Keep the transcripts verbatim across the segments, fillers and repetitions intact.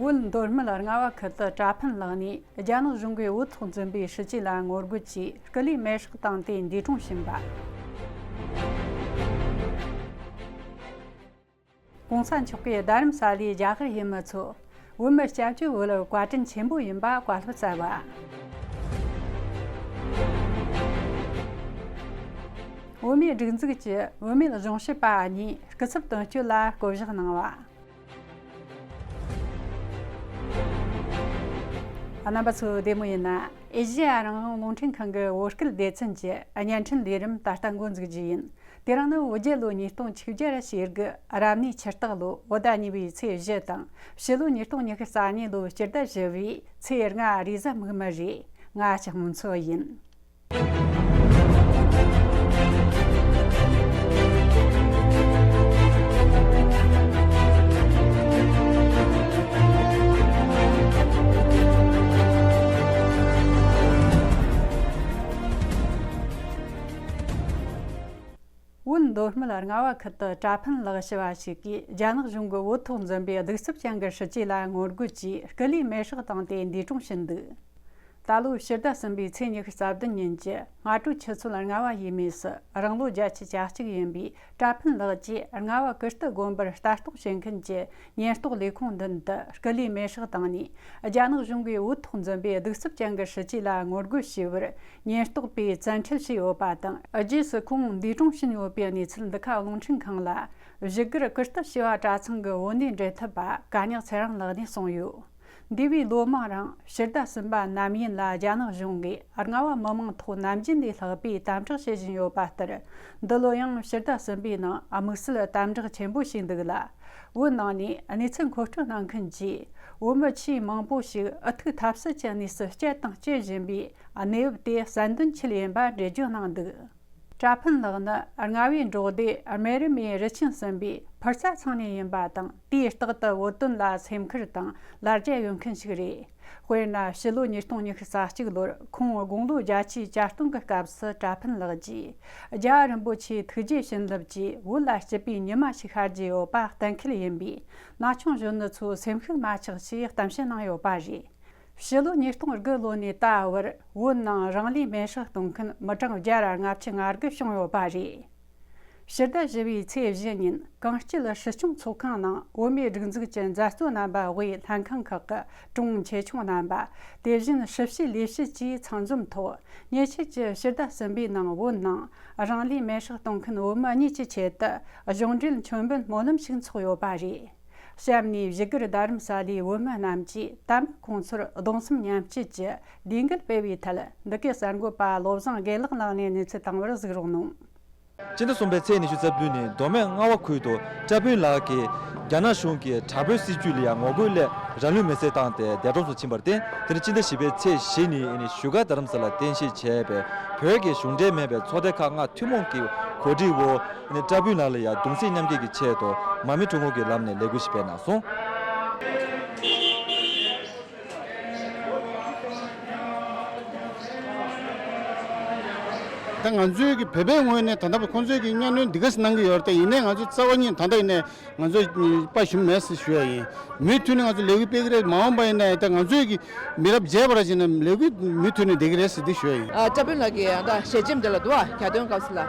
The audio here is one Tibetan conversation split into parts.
བོད་མདོ་སྨད་རྔ་བ་ཁུལ་དུ་གྲྭ་ཕན་ལགས་ནས་རྒྱ་ནག་གཞུང་གིས་བོད་ཐོག་འཛིན་པའི་སྲིད་ཇུས་ལ་ངོ་རྒོལ་གྱིས་སྐུ་ལུས་མེར་སྲེག་བཏང་སྟེ་འདས་གྲོངས་ཕྱིན་པ། གོང་ས་མཆོག་གིས་རྡ་རམ་ས་ལའི་རྒྱ་གར་ཡུལ་མི་ཚོ་བོད་མི་སྐྱབས་བཅོལ་བ་ལ་བཀའ་དྲིན་ཆེན་པོ་ཡིན་པ་བཀའ་སློབ་སྩལ་བ། བོད་མིའི་སྒྲིག་འཛུགས་ཀྱི་བུད་མེད་གཞུང་ཞབས་པ་གཉིས་སྐུ་ཚབ་དོན་གཅོད་ལ་བསྐོ་གཞག་གནང་བ། རྣམ་པ་ཚོ་བདེ་མོ་ཡིན་ན། ཨེ་ཤེ་ཡ་རང་དབང་རླུང་འཕྲིན་ཁང་གི་བོད་སྐད་སྡེ་ཚན་གྱི་བརྙན་འཕྲིན་ལས་རིམ་ད་ལྟ་འགོ་འཛུགས་རྒྱུ་ཡིན། དེ་རིང་ནི་བོད་རྒྱལ་ལོ་ཉིས་སྟོང་ཆིག་བརྒྱ་ར་ཞེ་དགུ་རབ་གནས་ཆུ་སྟག་ལོ་བོད་ཟླ་གཉིས་པའི་ཚེས་བཞི་དང་། ཕྱི་ལོ་ཉིས་སྟོང་ཉི་ཤུ་རྩ་གཉིས་ལོ་སྤྱི་ཟླ་བཞི་པའི་ཚེས་ལྔ་རེས་གཟའ་མིག་དམར་རེད། ང་ལྕགས་མོ་མཚོ་ཡིན། བོད་མདོ་སྨད་རྔ་བ་ཁུལ་དུ་གྲྭ་ཕན་ལག་ཞུ་བ་ཞིག་གིས་རྒྱ་ནག་གཞུང་གི་བོད་ཐོག་འཛིན་པའི་གདུག་རྩུབ་ཅན་གྱི་སྲིད་ཇུས་ལ་ངོ་རྒོལ་གྱིས་སྐུ་ལུས་མེར་སྲེག་བཏང་སྟེ་འདས་གྲོངས་ཕྱིན་འདུག། ད་ལོའི་ཕྱི་ཟླ་གསུམ་པའི་ཚེས་ཉི་ཤུ་རྩ་བདུན་ཉིན་གྱི་སྔ་དྲོའི་ཆུ་ཚོད་ལྔ་པ་ཡས་མས་སུ་རང་ལོ་བརྒྱད་ཅུ་གྱ་གཅིག་ཡིན་པའི་གྲྭ་ཕན་ལགས་ཀྱིས་རྔ་བ་ཀིརྟི་དགོན་པར་ལྟ་རྟོག་བྱེད་མཁན་གྱི་ཉེན་རྟོག་ལས་ཁུངས་མདུན་དུ་སྐུ་ལུས་མེར་སྲེག་བཏང་ནས། རྒྱ་ནག་གཞུང་གིས་བོད་ཐོག་འཛིན་པའི་གདུག་རྩུབ་ཅན་གྱི་སྲིད་ཇུས་ལ་ངོ་རྒོལ་བྱས་པར་ཉེན་རྟོག་པས་བཙན་ཁྲིད་བྱས་ཡོད་པ་དང་། རྗེས་སུ་ཁོང་འདས་གྲོངས་ཕྱིན་ཡོད་པའི་གནས་ཚུལ་འདི་ག་རླུང་འཕྲིན་ཁང་ལ་བཞུགས་སྒར་ཀིརྟི་བྱེས་པ་གྲྭ་ཚང་གི་བོད་གནས་འབྲེལ་མཐུད་པ་ག་ཉག་ཚེ་རིང་ལགས་ནས་གསུངས་ཡོད། འདས་པའི་ལོ་མང་རིང་ཕྱི་ཟླ་གསུམ་པ་ནམ་ཡིན་ལ་རྒྱ་ནག་གཞུང་གིས་རྔ་བ་མི་མང་ཐོག་ནམ་རྒྱུན་ལས་ལྷག་པའི་དམ་དྲག་བྱེད་བཞིན་ཡོད་པ་ལྟར། འདི་ལོ་ཡང་ཕྱི་ཟླ་གསུམ་པའི་ནང་དམིགས་བསལ་དམ་དྲག་ཆེན་པོ་ཞིག་འདུག་ལ། བོད་ནང་ནས་གནས་ཚུལ་མཁོ་སྤྲོད་གནང་མཁན་གྱིས་བོད་མི་ཆེས་མང་པོ་ཞིག་ཨུ་ཐུག་ཐབས་སུ་གྱི་གནས་སུ་སྐྱེལ་དང་སྐྱེལ་བཞིན་པའི་གནས་བབ་དེ་གསལ་འདོན་ཆེད་ཡིན་པ་འགྲེལ་བརྗོད་གནང་འདུག། གྲྭ་ཕན་ལགས་ནི་རྔ་བའི་འབྲོག་སྡེ་རྨེ་རུ་མའི་རུ་ཆེན་གསུམ་པའི་ཕུར་རྩ་ཚང་ནས་ཡིན་པ་དང་། དུས་རྟག་ཏུ་བོད་དོན་ལ་སེམས་ཁུར་དང་ལ་རྒྱ་ཡོད་མཁན་ཞིག་རེད། དཔེར་ན། ཕྱི་ལོ་ཉིས་སྟོང་ཉི་ཤུ་རྩ་གཅིག་ལོར་ཁོང་དགུང་ལོ་བརྒྱད་ཅུའི་གྱ་སྟོན་གྱི་སྐབས་སུ་གྲྭ་ཕན་ལགས་ཀྱིས་རྒྱལ་བ་རིན་པོ་ཆེའི་ཐུགས་རྗེའི་བྱིན་རླབས་ཀྱིས་བོད་ལ་སྐྱིད་པའི་ཉི་མ་ཞིག་ཤར་གྱི་ཡོད་པ་གཏན་འཁེལ་ཡིན་པས། ན་ཆུང་གཞོན་ནུ་ཚོ་སེམས་ཤུགས་མ་ཆག་ཅེས་གཏམ་བཤད་གནང་ཡོད་པ་རེད། ཕྱི་ལོ་ཉིས་སྟོང་དགུ་ལོ་ནས་ད་བར་བོད་ནང་རང་ལུས་མེར་སྲེག་གཏོང་མཁན་མི་གྲངས་བརྒྱ་ར་ལྔ་བཅུ་ང་དགུ་བྱུང་ཡོད་པ་རེད། ཕྱི་ཟླ་བཞི་པའི་ཚེས་བཞི་ཉིན་གངས་སྐྱིད་སྲིད་སྐྱོང་ཚོགས་ཁང་ནང་བོད་མིའི་སྒྲིག་འཛུགས་ཀྱི་མཛད་གཙོ་རྣམ་པ་དབུས་ལྷན་ཁང་ཁག་གི་དྲུང་ཆེ་ཆུང་རྣམ་པ། དེ་བཞིན་ཧྲི་ཕྱི་ལས་བྱེད་བཅས་ཚང་འཛོམས་ཐོག་ཉེ་ཆར་གྱི་ཕྱི་ཟླ་གསུམ་པའི་ནང་བོད་ནང་རང་ལུས་མེར་སྲེག་གཏོང་མཁན་བོད་མི་གཉིས་ཀྱི་ཆེད་དུ་གཞུང་འབྲེལ་མཆོད་འབུལ་སྨོན་ལམ་ཞིག་འཚོགས་ཡོད་པ་རེད། གཤམ་ནས་བཞུགས་སྒར་རྡ་རམ་ས་ལའི་བོད་མི་རྣམས་ཀྱིས་དམ་པ་ཁོང་ཚོར་གདུང་སེམས་མཉམ་སྐྱེད་ཀྱི་ལས་འགུལ་སྤེལ་བའི་ཐད། འདི་གའི་གསར་འགོད་པ་བློ་བཟང་དགེ་ལེགས་ལགས་ནས་གནས་ཚུལ་བཏང་བར་གཟིགས་རོགས་གནང་། སྤྱི་ཟླ་གསུམ་པའི་ཚེས་ཉི་ཤུ་རྩ་བདུན་ཉིན་མདོ་སྨད་རྔ་བ་ཁུལ་དུ་བཀྲ་དཔོན་ལགས་ཀྱིས་རྒྱ་ནག་གཞུང་གི་དྲག་པོའི་སྲིད་བྱུས་ལ་ཡང་ངོ་རྒོལ་སླད་རང་ལུས་མེར་སྲེག་བཏང་སྟེ་འདས་གྲོངས་སུ་ཕྱིན་པར་བརྟེན། དེ་ནི་སྤྱི་ཟླ་བཞི་པའི་ཚེས་བཞི་ཉིན་བཞུགས་སྒར་རྡ་རམ་ས་ལར་རྟེན་གཞི་བྱས་པའི་བོད་ཀྱི་གཞུང་འབྲེལ་མིན་པའི་ཚོགས་སྡེ་ཁག་ལྔ་ཐུན་མོང་གི་གོ་སྒྲིག་འོག་བཀྲ་དཔོན་ལགས་ལ་ཡང་གདུང་སེམས་མཉམ་སྐྱེད་ཀྱི་ཆེད་དུ་མར་མེ་ཁྲོམ་སྐོར་གྱི་ལམ་ནས་ལས་འགུལ་ཞིག་སྤེལ་གནང་སོང་། ད་ང་ཚོའི་གི་བོད་པའི་ངོས་ནས་ད་ལྟ་ཁོང་ཚོའི་གི་གཉའ་གནོན་འདི་ག་ཙམ་གནང་གི་ཡོད་རེད། ད་ཡིན་ནའི་ང་ཚོ་རྩ་བ་ཉིད་ད་ལྟ་ཡིན་ནའི་ང་ཚོ་དཔའ་ཞུམ་མེད་ཟེར་ཞུ་ཡ་ཡིན། མུ་མཐུད་ནས་ང་ཚོ་ལས་འགུལ་སྤེལ་གི་རེད། མ་འོངས་པ་ཡིན་ནའི་ད་ང་ཚོའི་གི་མི་རབས་རྗེས་པ་ར་ཅིག་ནས་ལས་འགུལ་མུ་མཐུད་ནས་བསྡད་ཀྱི་རེད་ཟེར་འདི་ཞུ་ཡ་ཡིན། ཨ། བཀྲ་དཔོན་ལགས་ཀྱིས་ད་ཞལ་ཆེམས་དེ་ལ་འདུག་བ། གྱ་སྟོན་སྐབས་སུ་ལ་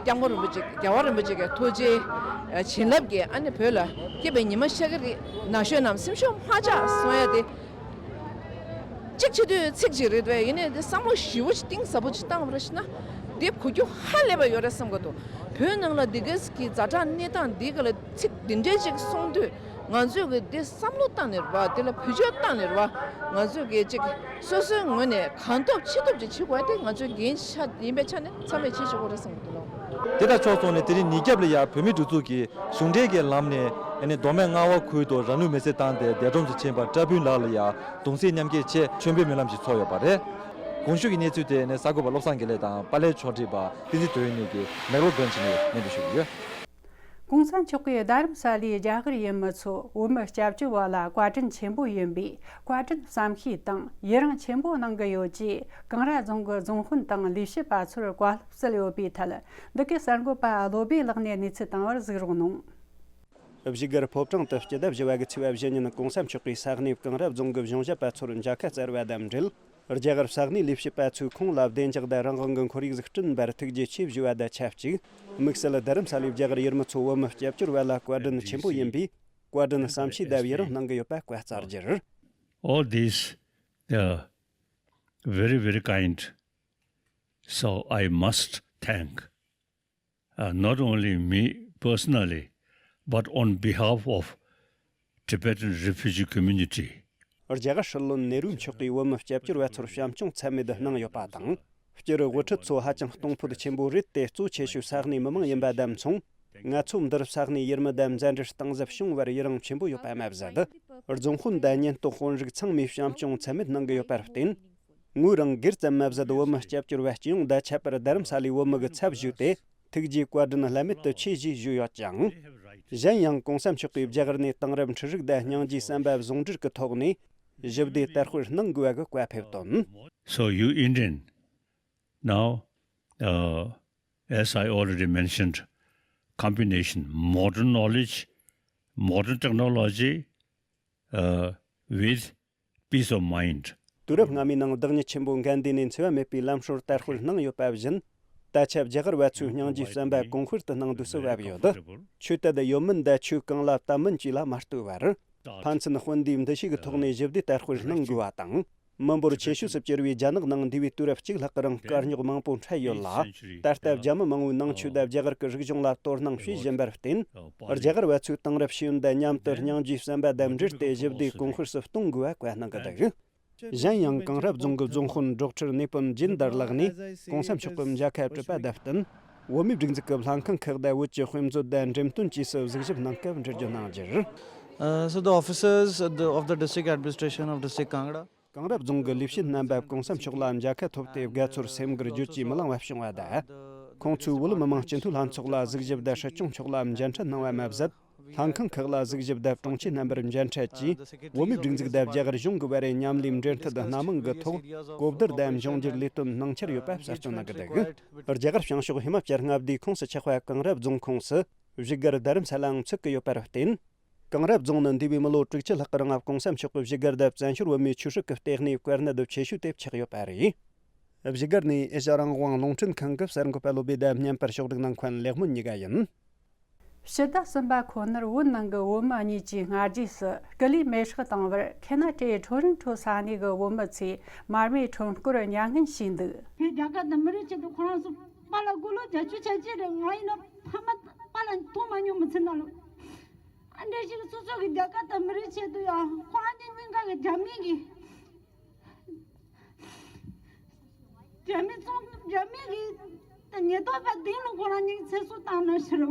སྐྱབས་མགོན་རིན་པོ་ཆེ། རྒྱལ་བ་རིན་པོ་ཆེ་གི་ཐུགས་རྗེའི་བྱིན་རླབས་ཀྱིས་ཨ་ནི་བོད་ལ་སྐྱིད་པའི་ཉི་མ་ཤར་གྱི་རེད། ན་གཞོན་རྣམས་སེམས་ཤུགས་མ་ཆག་གསུང་ཡ་དེ། གཅིག་བྱེད་དུས་ཚིག་གཅིག་རེད་པས། ཡིན་ནའི་འདི་བསམ་བློ་ཞེ་པོ་ཅིག་གཏིང་ཟབ་པོ་ཅིག་བཏང་བ་རེད་ཟེར་ན། འདི་གོ་རྒྱུ་ཧ་ལས་པ་ཡོད་རེད་བསམ་གི་འདུག། བོད་ནང་ལ་འདི་གས་ཀྱི་ཛ་དྲག་གནས་སྟངས་འདི་ག་ལ་ཚིག་འདི་འདྲའི་ཅིག་གསུང་དུས། ང་ཚོས་ཀྱི་འདི་བསམ་བློ་བཏང་ནས་རེད་པ། འདི་ལ་བེད་སྤྱོད་བཏང་ནས་རེད་པ། ང་ཚོས་ཀྱི་ཅིག་སོ་སོའི་ངོས་ནས་གང་ཐུབ་ཅི་ཐུབ་ཅིག་བྱེད་དགོས་ཏེ། ང་ཚོའི་འགན་ཆ་ཡིན་པའི་ཆ་ནས་ཚང་མས་བྱེད་ཆོག་གི་རེད་བསམ་གི་འདུག་ལགས། དེ་དང་ཕྱོགས་མཚུངས་ནས་དེ་རིང་ཉིན་རྒྱབ་ལ་ཡང་བོད་མིའི་སྒྲིག་འཛུགས་ཀྱི་གཞུང་འབྲེལ་གྱི་ལམ་ནས་ཨ་ནི་མདོ་སྨད་རྔ་བ་ཁུལ་དུ་རང་ལུས་མེར་སྲེག་བཏང་སྟེ་འདས་གྲོངས་སུ་ཕྱིན་པ་བཀྲ་དཔོན་ལགས་ལ་ཡང་གདུང་སེམས་མཉམ་སྐྱེད་ཆེད་མཆོད་འབུལ་སྨོན་ལམ་ཞིག་ཚོགས་ཡོད་པ་རེད། གོང་ཞུས་ཀྱི་གནས་ཚུལ་དེ་ནི་གསར་འགོད་པ་བློ་བཟང་དགེ་ལེགས་དང་པཱ་ལགས་ཕྱོགས་སྒྲིག་པ་བསྟན་འཛིན་དོན་གཉེར་གྱིས་མེག་ལོར་བོན་བྱས་ནས་སྙན་སྒྲོན་ཞུ་གི་ཡོད། གོང་ས་མཆོག་གིས་རྡ་རམ་ས་ལའི་རྒྱ་གར་ཡུལ་མི་ཚོ་བོད་མི་སྐྱབས་བཅོལ་བ་ལ་བཀའ་དྲིན་ཆེན་པོ་ཡིན་པས། བཀའ་དྲིན་བསམ་ཤེས་དང་ཡི་རང་ཆེན་པོ་གནང་གི་ཡོད་ཅེས་ཀང་ར་རྫོང་གི་རྫོང་དཔོན་དང་ལས་བྱེད་པ་ཚོར་བཀའ་སློབ་སྩལ་ཡོད་པའི་ཐད། འདི་གའི་གསར་འགོད་པ་བློ་སྦེ་ལགས་ནས་གནས་ཚུལ་བཏང་བར་གཟིགས་རོགས་གནང་། བཞུགས་སྒར་ཕོ་བྲང་དུ་སྤྱི་ཟླ་བཞི་བ་གི་ཚེས་པ་བཞི་ཉིན་༸གོང་ས་མཆོག་གིས་ས་གནས་གངས་རི་རྫོང་གི་གཞུང་ཞབས་པ་ཚོར་མཇལ་ཁ་བསྩལ་བ་དང་འབྲེལ། རྒྱ་གར་ས་གནས་ལས་བྱེད་པ་ཚོས་ཁོང་ལ་བདེ་འཇགས་དང་རང་དབང་གི་ཁོར་ཡུག་སྐྲུན་པར་ཐུགས་རྗེ་ཆེ་ཞུས་པ་དང་ཆབས་ཅིག་དམིགས་བསལ་རྡ་རམ་ས་ལའི་རྒྱ་གར་ཡུལ་མི་ཚོ་བོད་མི་སྐྱབས་བཅོལ་བ་ལ་བཀའ་དྲིན་ཆེན་པོ་ཡིན་པས། བཀའ་དྲིན་བསམ་ཤེས་དང་ཡི་རང་གནང་གི་ཡོད་པ་བཀའ་སྩལ་རྒྱུར། All these, they are very, very kind. So I must thank, uh, not only me personally, but on behalf of Tibetan refugee community. རྒྱ་གར་སྲིད་བློན་ནེ་རུ་མཆོག་གིས་བོད་མི་སྐྱབས་བཅོལ་བ་ཚོར་བྱམས་སྐྱོང་ཚད་མེད་གནང་ཡོད་པ་དང་། སྤྱིར་དབུ་ཁྲིད་ཚོ་ཧ་ཅང་གཏོང་ཕོད་ཆེན་པོ་རེད་དེ། གཙོ་ཆེ་ཤོས་ས་གནས་མི་མང་ཡིན་པ་དང་མཚུངས། ང་ཚོ་འདིར་ས་གནས་ཡུལ་མི་དང་མཛའ་འབྲེལ་གཏིང་ཟབ་བྱུང་བར་ཡི་རང་ཆེན་པོ་ཡོད་པ་མ་ཟད། རྫོང་དཔོན་དང་ཉེན་རྟོག་དཔོན་རིགས་ཚང་མས་བྱམས་སྐྱོང་ཚད་མེད་གནང་གི་ཡོད་པར་བརྟེན། ངོས་རང་སྒེར་ཙམ་མ་ཟད། བོད་མི་སྐྱབས་བཅོལ་བ་སྤྱི་ཡོངས་དང་ཁྱད་པར་རྡ་རམ་ས་ལའི་བོད་མི་གི་ཚབ་ཞུས་ཏེ། ཐུགས་རྗེ་བཀའ་དྲིན་བླ་མེད་དུ་ཆེ་ཞེས་ཞུས་ཡོད་ཅིང་། གཞན་ཡང་༸གོང་ས་མཆོག་གིས་རྒྱ་གར་ནས་དེང་རབས་འཕྲུལ་རིག་དང་སྙིང་རྗེའི་བསམ་པ་ཟུང་འབྲེལ་གྱི་ཐོག་ནས་ཞི་བདེ་དར་སྤེལ་གནང་དགོས་པ་གི་བཀའ་ཕེབས་དོན། So you Indian, now, uh, as I already mentioned, combination modern knowledge, modern technology, uh, with peace of mind. དུས་རབས་སྔ་མའི་ནང་བདག་ཉིད་ཆེན་པོ་གན་དྷི་ནས་འཚེ་བ་མེད་པའི་ལམ་སྲོལ་དར་སྤེལ་གནང་ཡོད་པ་བཞིན། ད་ཆ་རྒྱ་གར་བ་ཚོས་སྙིང་རྗེའི་བསམ་པ་གོང་འཕེལ་དུ་གནང་དུས་སུ་བབ་ཡོད། ཆོས་དད་ཡོད་མིན་དང་ཆོས་གང་ལ་དད་མིན་བཅས་ལ་མ་ལྟོས་པར། ཕན་ཚུན་དཔུང་སྡེའི་འདུ་ཤེས་ཀྱི་ཐོག་ནས་ཞི་བདེ་དར་སྤེལ་གནང་དགོས་པ་དང་། མི་འབོར་ཆེ་ཤོས་སུ་གྱུར་བའི་རྒྱ་ནག་ནང་འདས་པའི་དུས་རབས་གཅིག་ལྷག་གི་རིང་དཀའ་རྙོག་མང་པོ་འཕྲད་ཡོད་ལ། ད་ལྟ་རྒྱ་མི་མང་བོས་ནང་ཆོས་དང་རྒྱ་གར་གྱི་རིག་གཞུང་ལ་དོ་སྣང་བྱེད་བཞིན་པར་བརྟེན། རྒྱ་གར་བ་ཚོས་དེང་རབས་ཤེས་ཡོན་དང་མཉམ་དུ་སྙིང་རྗེའི་བསམ་པ་དང་འབྲེལ་ཏེ་ཞི་བདེ་གོང་འཕེལ་སུ་གཏོང་དགོས་པ་བཀའ་གནང་གི་འདུག་གཞན་ཡང་གངས་རི་རྫོང་གི་རྫོང་དཔོན་ཌོག་ཊར་ནེ་པོན་ཇིན་དར་ལགས་ནས་༸གོང་ས་མཆོག་གི་མཇལ་ཁ་གྲུབ་པ་དང་བསྟུན། བོད་མིའི་སྒྲིག་འཛུགས་ཀྱི་ལྷན་ཁང་ཁག་དང་བོད་ཀྱི་དཔེ་མཛོད་དང་འགྲེམས་སྟོན་བཅས་སུ་གཟིགས་ཞིབ་གནང་སྐབས་འགྲེལ་བརྗོད་གནང་རྒྱུར། Uh, so the officers of the, of the district administration of district Kangra. གངས་རི་རྫོང་གི་ལས་བྱེད་རྣམ་པ་༸གོང་ས་མཆོག་ལ་མཇལ་ཁ་ཐོབ་སྟེ་དགའ་ཚོར་སེམས་འགུལ་བརྗོད་ཀྱིས་མི་ལང་བ་བྱུང་བ་དང་། ཁོང་ཚོས་བོད་མི་མང་སྤྱི་འཐུས་ལྷན་ཚོགས་ལ་གཟིགས་ཞིབ་དང་སྲིད་སྐྱོང་མཆོག་ལ་མཇལ་འཕྲད་གནང་བ་མ་ཟད། ལྷན་ཁང་ཁག་ལ་གཟིགས་ཞིབ་དང་དྲུང་ཆེ་རྣམ་པར་མཇལ་འཕྲད་ཀྱིས། བོད་མིའི་སྒྲིག་འཛུགས་དང་རྒྱ་གར་གཞུང་གི་བར་མཉམ་ལས་འབྲེལ་མཐུད་སྣ་མང་གི་ཐོག་གོ་བསྡུར་དང་འབྱུང་འགྱུར་ལས་དོན་སྣང་ཆེར་ཡོད་པ་གསལ་སྟོན་གནང་གི་འདུག་རྒྱ་གར་བྱང་ཕྱོགས་ཧི་མ་ཅལ་མངའ་སྡེའི་ཁོངས་སུ་ཆགས་པ་གངས་རི་རྫོང་ཁོངས་སུ་བཞུགས་སྒར་རྡ་རམ་ས་ལའང་ཚུགས་ཀྱི་ཡོད་པར་བརྟེན། གངས་རི་རྫོང་ནི་འདས་པའི་མི་ལོ་དྲུག་ཅུ་ལྷག་གི་རིང་༸གོང་ས་མཆོག་གི་བཞུགས་སྒར་དང་བཙན་བྱོལ་བོད་མིའི་ཆོས་སྲིད་ཀྱི་ལྟེ་གནས་བཀའ་གནད་ཆེ་ཤོས་དེ་ཆགས་ཡོད་པ་རེད། བཞུགས་སྒར་ནས་ཨེ་ཤ་རང་དབང་རླུང་འཕྲིན་ཁང་གི་གསར་འགོད་པ་བློ་བྷེ་དང་མཉམ་པར་ཕྱོགས་སྒྲིག་གནང་མཁན་ལེགས་སྨོན་གཉིས་ཀ་ཡིན། ཕྱི་ཟླ་གསུམ་པ་ཁོ་ནར་བོད་ནང་གི་བོད་མི་གཉིས་ཀྱིས་སྔ་རྗེས་སུ་སྐུ་ལུས་མེ་སྲེག་བཏང་བར་ཁེ་ན་ཏྲའི་ཁྲོ་རོན་ཁྲོ་ས་གནས་ཀྱི་བོད་མི་ཚོས་མར་མེའི་ཁྲོམ་སྐོར་མྱ་ངན་བྱས་འདུག་ཁྱེད་རྒྱ་གར་དང་མི་རིགས་ཆེད་དུ་ཁོ་རང་ཚོ་པཱ་ལགས་དགུང་ལོ་བརྒྱད་ཅུ་གྱ་གཅིག་རེད། ང་ཡིན་ན་ཕ་མ་པཱ་ལགས་མཐོང་མ་མྱོང་མི་ཚེ་ནང་ལ། ཨ་འདྲ་ཞིག་སོ་སོ་གི་རྒྱ་གར་དང་མི་རིགས་ཆེད་དུ་ཡང་ཁོ་རང་གཉིས་གཉིས་ཀ་གི་རྒྱ་མི་གི་རྒྱ་མི་ཚོང་རྒྱ་མི་གི་ཉེན་རྟོག་པ་སྡིངས་ལ་ཁོ་རང་གཉིས་ཚེ་སྲོག་བཏང་ན་ཟེར་བ།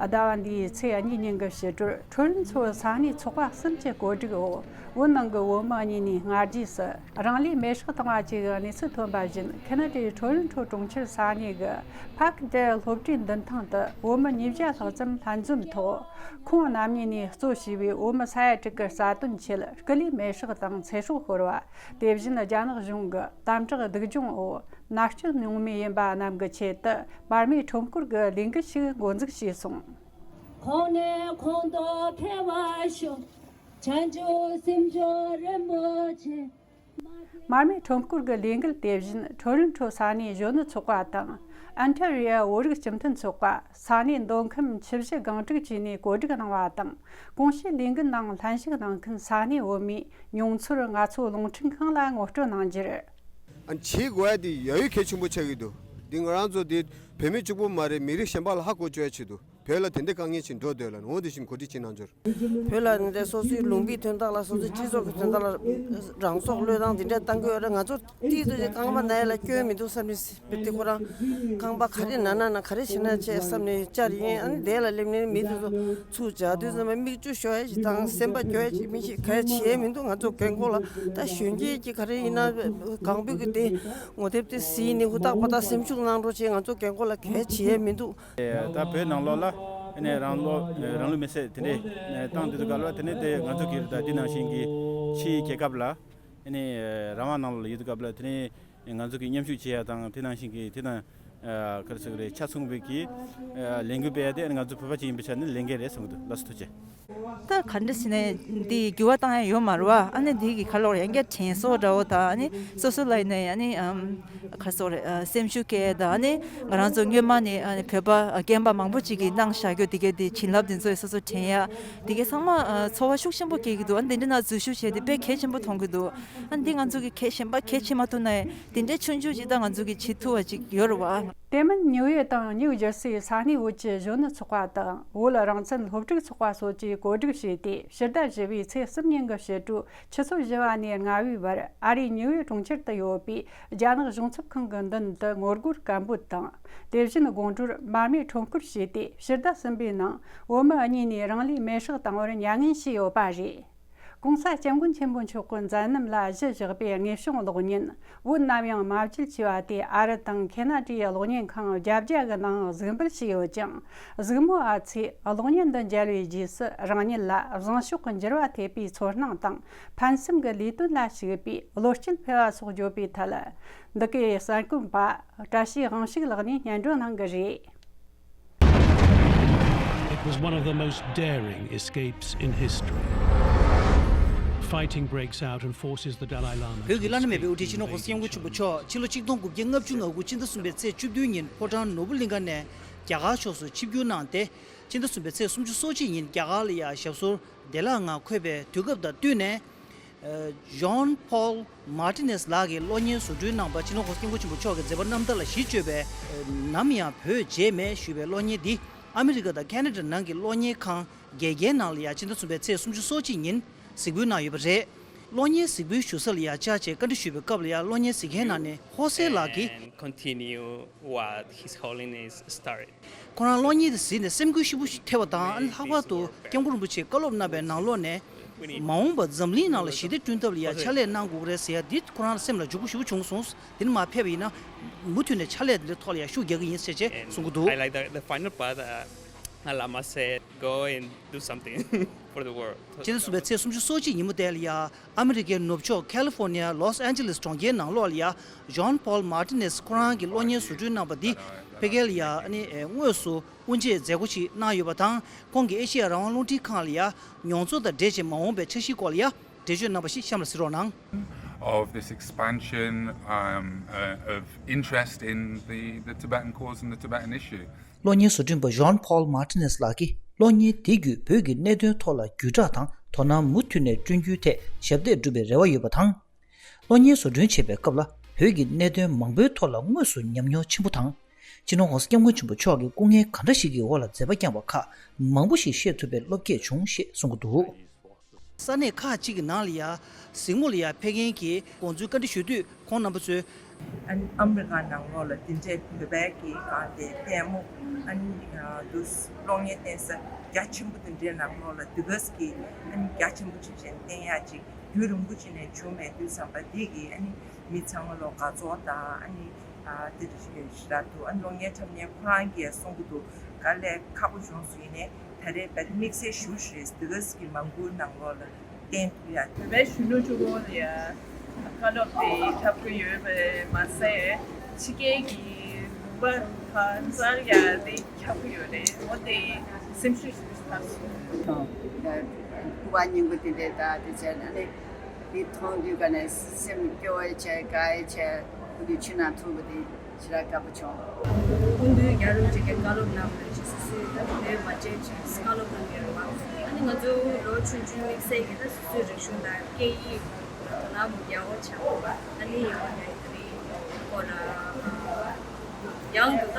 ཟླ་བ་འདིའི་ཚེས་གཉིས་ཉིན་གྱི་ཕྱི་དྲོར་ཁྲོ་རོན་ཚོ་ས་གནས་ཚོགས་པ་གསུམ་གྱི་གོ་སྒྲིག་འོག་བོད་ནང་གི་བོད་མི་གཉིས་ནས་སྔ་རྗེས་སུ་རང་ལུས་མེ་སྲེག་བཏང་བ་བཅས་ཀྱི་གནས་ཚུལ་ཐོན་པ་བཞིན། ཁེ་ན་ཏའི་ཁྲོ་རོན་ཁྲོ་གྲོང་ཁྱེར་ས་གནས་ཀྱི་ཕཱག་ཏེ་སློབ་གྲྭའི་མདུན་ཐང་དུ་བོད་མི་ཉིས་བརྒྱ་ལྷག་ཙམ་ལྷན་འཛོམས་ཐོག་ཁོང་རྣམ་གཉིས་ནས་གཙོ་བྱས་པའི་བོད་མི་ས་ཡ་དྲུག་གི་རྩ་དོན་ཆེད་སྐུ་ལུས་མེ་སྲེག་དང་ཚེ་སྲོག་ཤོར་བ། དེ་བཞིན་རྒྱ་ནག་གཞུང་གི་དམ་དྲག་སྡུག་སྦྱོང་འོག་མནར་གཅོད་མྱོང་མུས་ཡིན་པ་རྣམས་ཀྱི་ཆེད་དུ་མར་མེའི་ཁྲོམ་སྐོར་གྱི་ལས་འགུལ་ཞིག་འགོ་འཛུགས་བྱས་སོང་། གོང་ནས་གོང་དུ་འཕེལ་བར་ཤོག་བྱང་ཆུབ་སེམས་མཆོག་རིན་པོ་ཆེ། མར་མེའི་ཁྲོམ་སྐོར་གྱི་ལས་འགུལ་དེ་བཞིན་ཁྲོ་རོན་ཁྲོ་ས་གནས་གཞོན་ནུ་ཚོགས་པ་དང་། ཨན་ཐེ་རི་ཡ་བོད་རིགས་སྤྱི་མཐུན་ཚོགས་པ། ས་གནས་མདོ་ཁམས་ཆུ་བཞི་སྒང་དྲུག་བཅས་ནས་གོ་སྒྲིག་གནང་བ་དང་། གོང་ཞུས་ལས་འགུལ་ནང་ལྷན་ཞུགས་གནང་མཁན་ས་གནས་བོད་མིའི་མྱོང་ཚོར་ང་ཚོ་རླུང་འཕྲིན་ཁང་ལ་ངོ་སྤྲོད་གནང་རྒྱུར། ཨ་ནི་བྱེད་དགོས་ཡ་དེ་ཡ་ཡོད་གལ་ཆེན་པོ་ཆགས་ཀྱི་འདུག་འདི་ང་རང་ཚོ་འདི་བོད་མི་གཅིག་པོ་མ་རེད། མི་རིགས་གཞན་པ་ལ་ཧ་གོ་བཅུག་ཡ་ཆེད་དུ་བོད་ལ་དེ་འདྲའི་དཀའ་ངལ་ཅིག་འགྲོ་འདོད་ལ་ནི་འོ་དེ་བཞིན་གོ་སྒྲིག་བྱེད་གནང་རྒྱུར། བོད་ལ་འདི་འདྲ་སོ་སོའི་ལུང་པའི་དོན་དག་ལ་སོ་སོའི་སྤྱི་ཚོགས་ཀྱི་དོན་དག་ལ་རང་སྲོག་བློས་བཏང་འདི་འདྲ་བཏང་གི་ཡོད་རེད། ང་ཚོ་ཏིས་ཏུ་ཅིག་རྐང་པ་ན་ཡ་ལ་སྐྱོན་མི་འདུག་བསམ་ནས་དེ་ཁོ་རང་རྐང་པ་ག་རེ་ན་ན་ན་ག་རེ་བྱེད་ན་བྱེད་བསམ་ནས་བཅར་ཡིན། ཨ་ནི་དེ་ལ་སླེབས་ནས་མི་དེ་ཚོ་ཚུར་བཅར་དུས་ཙམ་པ་མིག་ཆུ་ཤོར་ཡ་ཞིག་དང་སེམས་པ་སྐྱོ་ཡ་ཞིག་མི་ཞིག་ག་ཡ་བྱེད་ཡ་མི་འདུག་ང་ཚོ་རྒན་གོག་ལ་ད་གཞོན་སྐྱེས་ཀྱི་ག་རེ་ཡིན་ན་གང་པོའི་གི་དེ་ངོ་དེབ་དེ་གཟིགས་ནས་ཧུར་ཐག་པ་ཐག་སེམས་ཤུགས་གནང་རོགས་བྱེད། ང་ཚོ་རྒན་གོག་ལ་ག་ཡ་བྱེད་ཡ་མི་འདུག་ད་བོད་ནང་ལོགས་ལ་ཨ་ནི་རང་ལོ་རང་ལུས་མེར་སྲེག་དེ་འདྲས་བཏང་དུས་སྐབས་ལ་དེ་ནས་དེ་ང་ཚོ་གིས་ད་དེ་ནང་བཞིན་གྱི་ཕྱིའི་རྒྱལ་ཁབ་ལ་ཨ་ནི་རང་དབང་ནང་ལོགས་ལ་ཡོད་དུས་སྐབས་ལ་དེ་ནས་ང་ཚོ་གིས་མཉམ་ཞུགས་བྱེད་ཡ་དང་དེ་ནང་བཞིན་གྱི་དེ་དང་ ཨ་ག་རེ་ཟེར་གི་རེད། ཆ་མཚུངས་པའི་གི་ཨ་ལས་འགུལ་སྤེལ་ཡ་དེ་ང་ཚོ་བོད་པ་ཅིག་ཡིན་པའི་ཆ་ནས་ལས་འགན་རེད་བསམ་གི་འདུག་ལགས་སོ། ཐུགས་རྗེ་ཆེ། ད་ག་འདྲ་ཞིག་ནས་འདི་འགྱུར་བ་བཏང་ཡ་ཡོད་མ་རེད་བ། ཨ་ནི་འདི་གི་ཁ་ལོ་རེ་ཡང་བསྐྱར་དྲན་གསོ་འདྲ་བོ་དང་། ཨ་ནི་སོ་སོ་ལ་ཡིན་ནའི་ཨ་ནི་ཨམ་ག་རེ་ཟེར་རེད། ཨ་སེམས་ཤུགས་སྐྱེད་དང་། ཨ་ནི་ང་རང་ཚོ་སྔོན་མ་ནས་ཨ་ནི་བོད་པ་ཨ་རྒན་པ་མང་པོ་ཅིག་གིས་གནང་བཞག་རྒྱུ་དེ་གའི་དེ་བྱིན་རླབས་དེ་ཚོ་སོ་སོ་དྲན་ཡ་དེ་གའི་ཚང་མ་ཨ་ཚོར་བ་ཤུགས་ཆེན་པོ་སྐྱེ་གི་འདུག་ཨ་ནི་དེ་འདྲ་ན་འཛུལ་ཞུགས་བྱས་ཏེ་དཔེ་གལ་ཆེན་པོ་མཐོང་གི་འདུག་ཨ་ནི་འདི་ང་ཚོ་གི་གལ་གཞན་པ་གལ་ཆེ་མ་ཐུབ་ན་ཡང་དེ་འདྲའི་ཆུང་ཆུང་ཅིག་ད་ང་ཚོ་གི་བྱེད་ཐུབ་པ་ཅིག་ཡོད་རེད་བ། དེ་མིན་ནིའུ་ཡོག་དང་ནིའུ་ཇར་སིའི་ས་གནས་བོད་ཀྱི་གཞོན་ནུ་ཚོགས་པ་དང་བོད་རང་བཙན་སློབ་ཕྲུག་ཚོགས་པ་སོགས་ཀྱིས་གོ་སྒྲིག་བྱས་ཏེ། ཕྱི་ཟླ་བཞི་པའི་ཚེས་གསུམ་ཉིན་གྱི་ཕྱི་དྲོ་ཆུ་ཚོད་བཞི་པ་ནས་ལྔ་པའི་བར་ཨ་རིའི་ནིའུ་ཡོག་གྲོང་ཁྱེར་དུ་ཡོད་པའི་རྒྱ་ནག་གཞུང་ཚབ་ཁང་གི་མདུན་དུ་ངོ་རྒོལ་སྐད་འབོད་དང་། དེ་བཞིན་དགོང་དྲོར་མར་མེ་ཁྲོམ་སྐོར་བྱས་ཏེ། ཕྱི་ཟླ་གསུམ་པའི་ནང་བོད་མི་གཉིས་ནས་རང་ལུས་མེར་སྲེག་བཏང་བར་མྱ་ངན་བྱས་ཡོད་པ་རེད། ྋགོང་ས་ྋསྐྱབས་མགོན་ཆེན་པོ་མཆོག་གི་མཛད་རྣམ་ལ་གཞི་བཞག་པའི་དངོས་བྱུང་གློག་བརྙན། བོད་ནམ་ཡང་མ་བརྗེད་ཅེས་པ་དེ་ཨ་རི་དང་ཁེ་ན་ཌའི་གློག་བརྙན་ཁང་བརྒྱད་བརྒྱ་གི་ནང་གཟིགས་འབུལ་བྱས་ཡོད་ཅིང་། གཟིགས་མོ་བ་ཚོས་གློག་བརྙན་འདི་མཇལ་བའི་རྗེས་སུ་རང་ཉིད་ལ་བཟང་ཕྱོགས་ཀྱི་འགྱུར་བ་ཐེབས་པའི་ཚོར་སྣང་དང་། ཕན་སེམས་ཀྱི་ལས་དོན་ལ་ཞུགས་པའི་བློ་སྐྱེད་འཕེལ་བ་སོགས་བརྗོད་པའི་ཐད། འདི་གའི་གསར་འགོད་པ་བཀྲ་ཤིས་དབང་ཕྱུག་ལགས་ནས་སྙན་སྒྲོན་གནང་གི་རེད། It was one of the most daring escapes in history. Fighting breaks out and forces the Dalai Lama བོད་ཀྱི་བླ་ན་མེད་པའི་དབུ་ཁྲིད་སྤྱི་ནོར་༧གོང་ས་༧སྐྱབས་མགོན་ཆེན་པོ་མཆོག་ཕྱི་ལོ་ཆིག་སྟོང་དགུ་བརྒྱ་ལྔ་བཅུ་ང་དགུ་ཕྱི་ཟླ་གསུམ་པའི་ཚེས་བཅུ་བདུན་ཉིན་ཕོ་བྲང་ནོར་བུ་གླིང་ཁ་ནས་རྒྱ་གར་ཕྱོགས་སུ་ཆིབས་བསྒྱུར་གནང་སྟེ། ཕྱི་ཟླ་གསུམ་པའི་ཚེས་སུམ་ཅུ་སོ་གཅིག་ཉིན་རྒྱ་གར་ལ་ཡང་ཞབས་སོར་བདེ་བླག་ངང་འཁོད་པའི་དུས་སྐབས་དང་བསྟུན་ནས། ཇོན་ཕོལ་མར་ཏི་ནེས་ལགས་ཀྱིས་གློག་བརྙན་བཟོ་སྐྲུན་གནང་བ། སྤྱི་ནོར་༧གོང་ས་༧སྐྱབས་མགོན་ཆེན་པོ་མཆོག་གི་མཛད་པ་རྣམ་ཐར་ལ་གཞི་བཅོལ་བའི་ནམ་ཡང་བོད་མཇལ་མེད་ཞུས་པའི་གློག་བརྙན་འདི་ཨ་མི་རི་ཀ་དང་ཁེ་ན་ཌ་ནང་གི་གློག་བརྙན་ཁང་བརྒྱད་བརྒྱའི་ནང་ལ་ཡང་ཕྱི་ཟླ་གསུམ་པའི་ཚེས་སུམ་ཅུ་སོ་གཅིག་ཉིན་གཟིགས་འབུལ་གནང་ཡོད་པ་རེད། གློག་བརྙན་གཟིགས་འབུལ་ཞུ་ས་ལ་ཡང་བཅར་བྱས་བཀའ་འདྲི་ཞུས་པའི་སྐབས་ལ་ཡང་གློག་བརྙན་གཟིགས་མཁན་ནང་ནས་ཧོ་སེ་ལགས་ཀྱིས། And continue what His Holiness started. ཁོ་རང་གློག་བརྙན་དེ་གཟིགས་ནས་སེམས་འགུལ་ཞེ་པོ་ཞིག་ཐེབས་པ་དང་། ཨ་ནི་ལྷག་པར་དུ་༧སྐྱབས་མགོན་རིན་པོ་ཆེས་བཀའ་སློབ་གནང་བའི་ནང་ལོགས་ནས། མ་འོངས་པར་འཛམ་གླིང་ནང་ལ་ཞི་བདེ་བསྐྲུན་ཐབས་ལ་ཡང་ཕྱག་ལས་གནང་དགོས་ཀྱི་རེད་ཟེར་ཡ་འདི་ཁོ་རང་ལ་སེམས་ལ་འཇུག་པོ་ཞེ་པོ་བྱུང་སོང་། དེ་ནས་མར་ཕེབས་པ་ཡིན་ན་མུ་མཐུད་ནས་ཕྱག་ལས་འདི་འདྲའི་ཐོག་ལ་ཡང་ཤུགས་རྒྱག་གི་ཡིན་ཟེར་བྱས་གསུང་གི་འདུག I like the, the final part. Uh, Lama said, "Go and do something for the world." ཕྱི་ཟླ་གསུམ་པའི་ཚེས་སུམ་ཅུ་སོ་གཅིག་ཉིན་མོ་དེ་ལ་ཡང་ཨ་མི་རི་ཀའི་ནུབ་ཕྱོགས་ཁ་ལི་ཧྥོ་ནི་ཡ་ལོས་ཨན་ཇེ་ལིས་གྲོང་ཁྱེར་ནང་ལོགས་ལ་ཡང་ཇོན་ཕོལ་མར་ཏི་ནེས་ཁོ་རང་གི་གློག་བརྙན་བཟོ་སྐྲུན་གནང་བ་འདི་ཕ་གིར་ཡང་ཨ་ནི་དངོས་སུ་དབུ་འབྱེད་མཛད་སྒོ་ཞིག་གནང་ཡོད་པ་དང་། ཁོང་གིས་ཨེ་ཤེ་ཡ་རང་དབང་རླུང་འཕྲིན་ཁང་ལ་ཡང་མྱོང་ཚོར་དང་འབྲེལ་བྱས་མ་འོངས་པའི་འཆར་གཞིའི་སྐོར་ལ་ཡང་འགྲེལ་བརྗོད་གནང་བ་ཞིག་གཤམ་ལ་གཟིགས་རོགས་གནང་། Of this expansion, um, uh, of interest in the, the Tibetan cause and the Tibetan issue. གློག་བརྙན་བཟོ་སྐྲུན་པ་ཇོན་ཕོལ་མར་ཏི་ནེས་ལགས་ཀྱིས་གློག་བརྙན་དེ་བརྒྱུད་བོད་ཀྱི་གནད་དོན་ཐོག་ལ་བརྒྱུད་བསྒྲགས་དང་དོ་སྣང་མུ་མཐུད་ནས་བསྐྲུན་རྒྱུའི་ཐད་ཞབས་འདེགས་སྒྲུབ་པའི་རེ་བ་ཡོད་པ་དང་། གློག་བརྙན་བཟོ་སྐྲུན་བྱེད་པའི་སྐབས་ལ་བོད་ཀྱི་གནད་དོན་མང་པོའི་ཐོག་ལ་དངོས་སུ་ཉམས་མྱོང་ཆེན་པོ་དང་། སྤྱི་ནོར་༧གོང་ས་༧སྐྱབས་མགོན་ཆེན་པོ་མཆོག་གི་སྐུ་ངལ་ག་འདྲ་ཞིག་གི་འོག་ལ་མཛད་པ་བསྐྱངས་པ་ཁག་མང་པོ་ཞིག་ཤེས་ཐུབ་པའི་བློ་སྐྱེད་བྱུང་ཞེས་གསུང་གི་འདུག་ས་གནས་ཁག་ཅིག་གི་ནང་ལ་ཡང་གཟིགས་མོ་ལ་ཡང་ཕེབས་མཁན་གྱི་དགོངས་ཚུལ་བཀའ་འདྲི་ཞུ་དུས། ཁོང་རྣམ་པ་ཚོས། ཨ་ནི་ཨ་མི་རི་ཀ་ནང་ལོགས་ལ་དེ་འདྲའི་བོད་པའི་གི་གང་དེ་ལྟད་མོ། ཨ་ནི་ཨ་དུ་གློག་བརྙན་བསྟན་ས་རྒྱ་ཆེན་པོ་དེ་འདྲའི་ནང་ལོགས་ལ་དུས་སྐབས་ཀྱི་ཨ་ནི་རྒྱ་ཆེན་པོ་ཅིག་བཞིན་བསྟན་ཡག་ཅིག་རྒྱུན་རིང་པོ་ཅིག་ནས་བྱུང་མེད་དུས་ཙམ་པ་འདི་གི་ཨ་ནི་མི་ཚང་མ་ལོ་དགའ་ཚོར་དང་། ཨ་ནི་ཨ་དེ་རེད་ཞེ་དྲག་འདུག་ཨ་ནི་གློག་བརྙན་འཁྲབ་མཁན་ཁོ་རང་གིས་གསུང་གི་འདུག་དཀའ་ལས་ཁག་པོ་བྱུང་སོང་། ཡིན་ནའི་ད་རེས་བལ་དམིགས་བསལ་ཞུ་ཞེས་དེ་ག་ཟིག་གི་མང་པོའི་ནང་ལོགས་ལ་བསྟན་ཐུབ་ཡ། བོད་པའི་གཞོན་ནུ་ཕྲུ་གུ་ལ་ཡ་བཀའ་སློབ་དེ་འཁྲབ་ཀྱི་ཡོད་པས་མ་ཟད། ཕྱི་རྒྱལ་གྱི་ལུང་པ་ཁ་ཚར་ཡ་དེ་འཁྲབ་ཀྱི་ཡོད་རེད། འོ་དེ་སེམས་ཤུགས་ཞིག་ཐོབ་སོང་། ད་སྐུ་པར་རྙིང་པ་དེ་འདྲས་ད་དེ་བྱས་ན་ནི་དེ་མཐོང་དུས་ག་ནས་སེམས་སྐྱོ་བའི་བྱས་དགའ་བའི་བྱས་ཁོ་དེ་ཆུ་ནང་འཐུང་པ་དེ། ཞེ་དྲག་དགའ་པོ་བྱུང་། སྐུ་མདུན་རྒྱལ་བ་རིན་པོ་ཆེས་བཀའ་སློབ་གནང་བ་རེད། སོ་སོའི་བོད་མ་བྱན་ཅིག་བཀའ་སློབ་གནང་གི་རེད་བ། ཨ་ནི་ང་ཚོ་ལོ་ཆུང་ཆུང་དམིགས་བསལ་གྱི་ད་སོ་སོའི་རིག་གཞུང་དང་སྐད་ཡིག་དོ་སྣང་མི་རྒྱག་པ་བྱ་དགོས་པ། ཨ་ནི་ཡང་ཡང་དེ་རིང་ཁོ་ལ་ཡང་དུ་ད་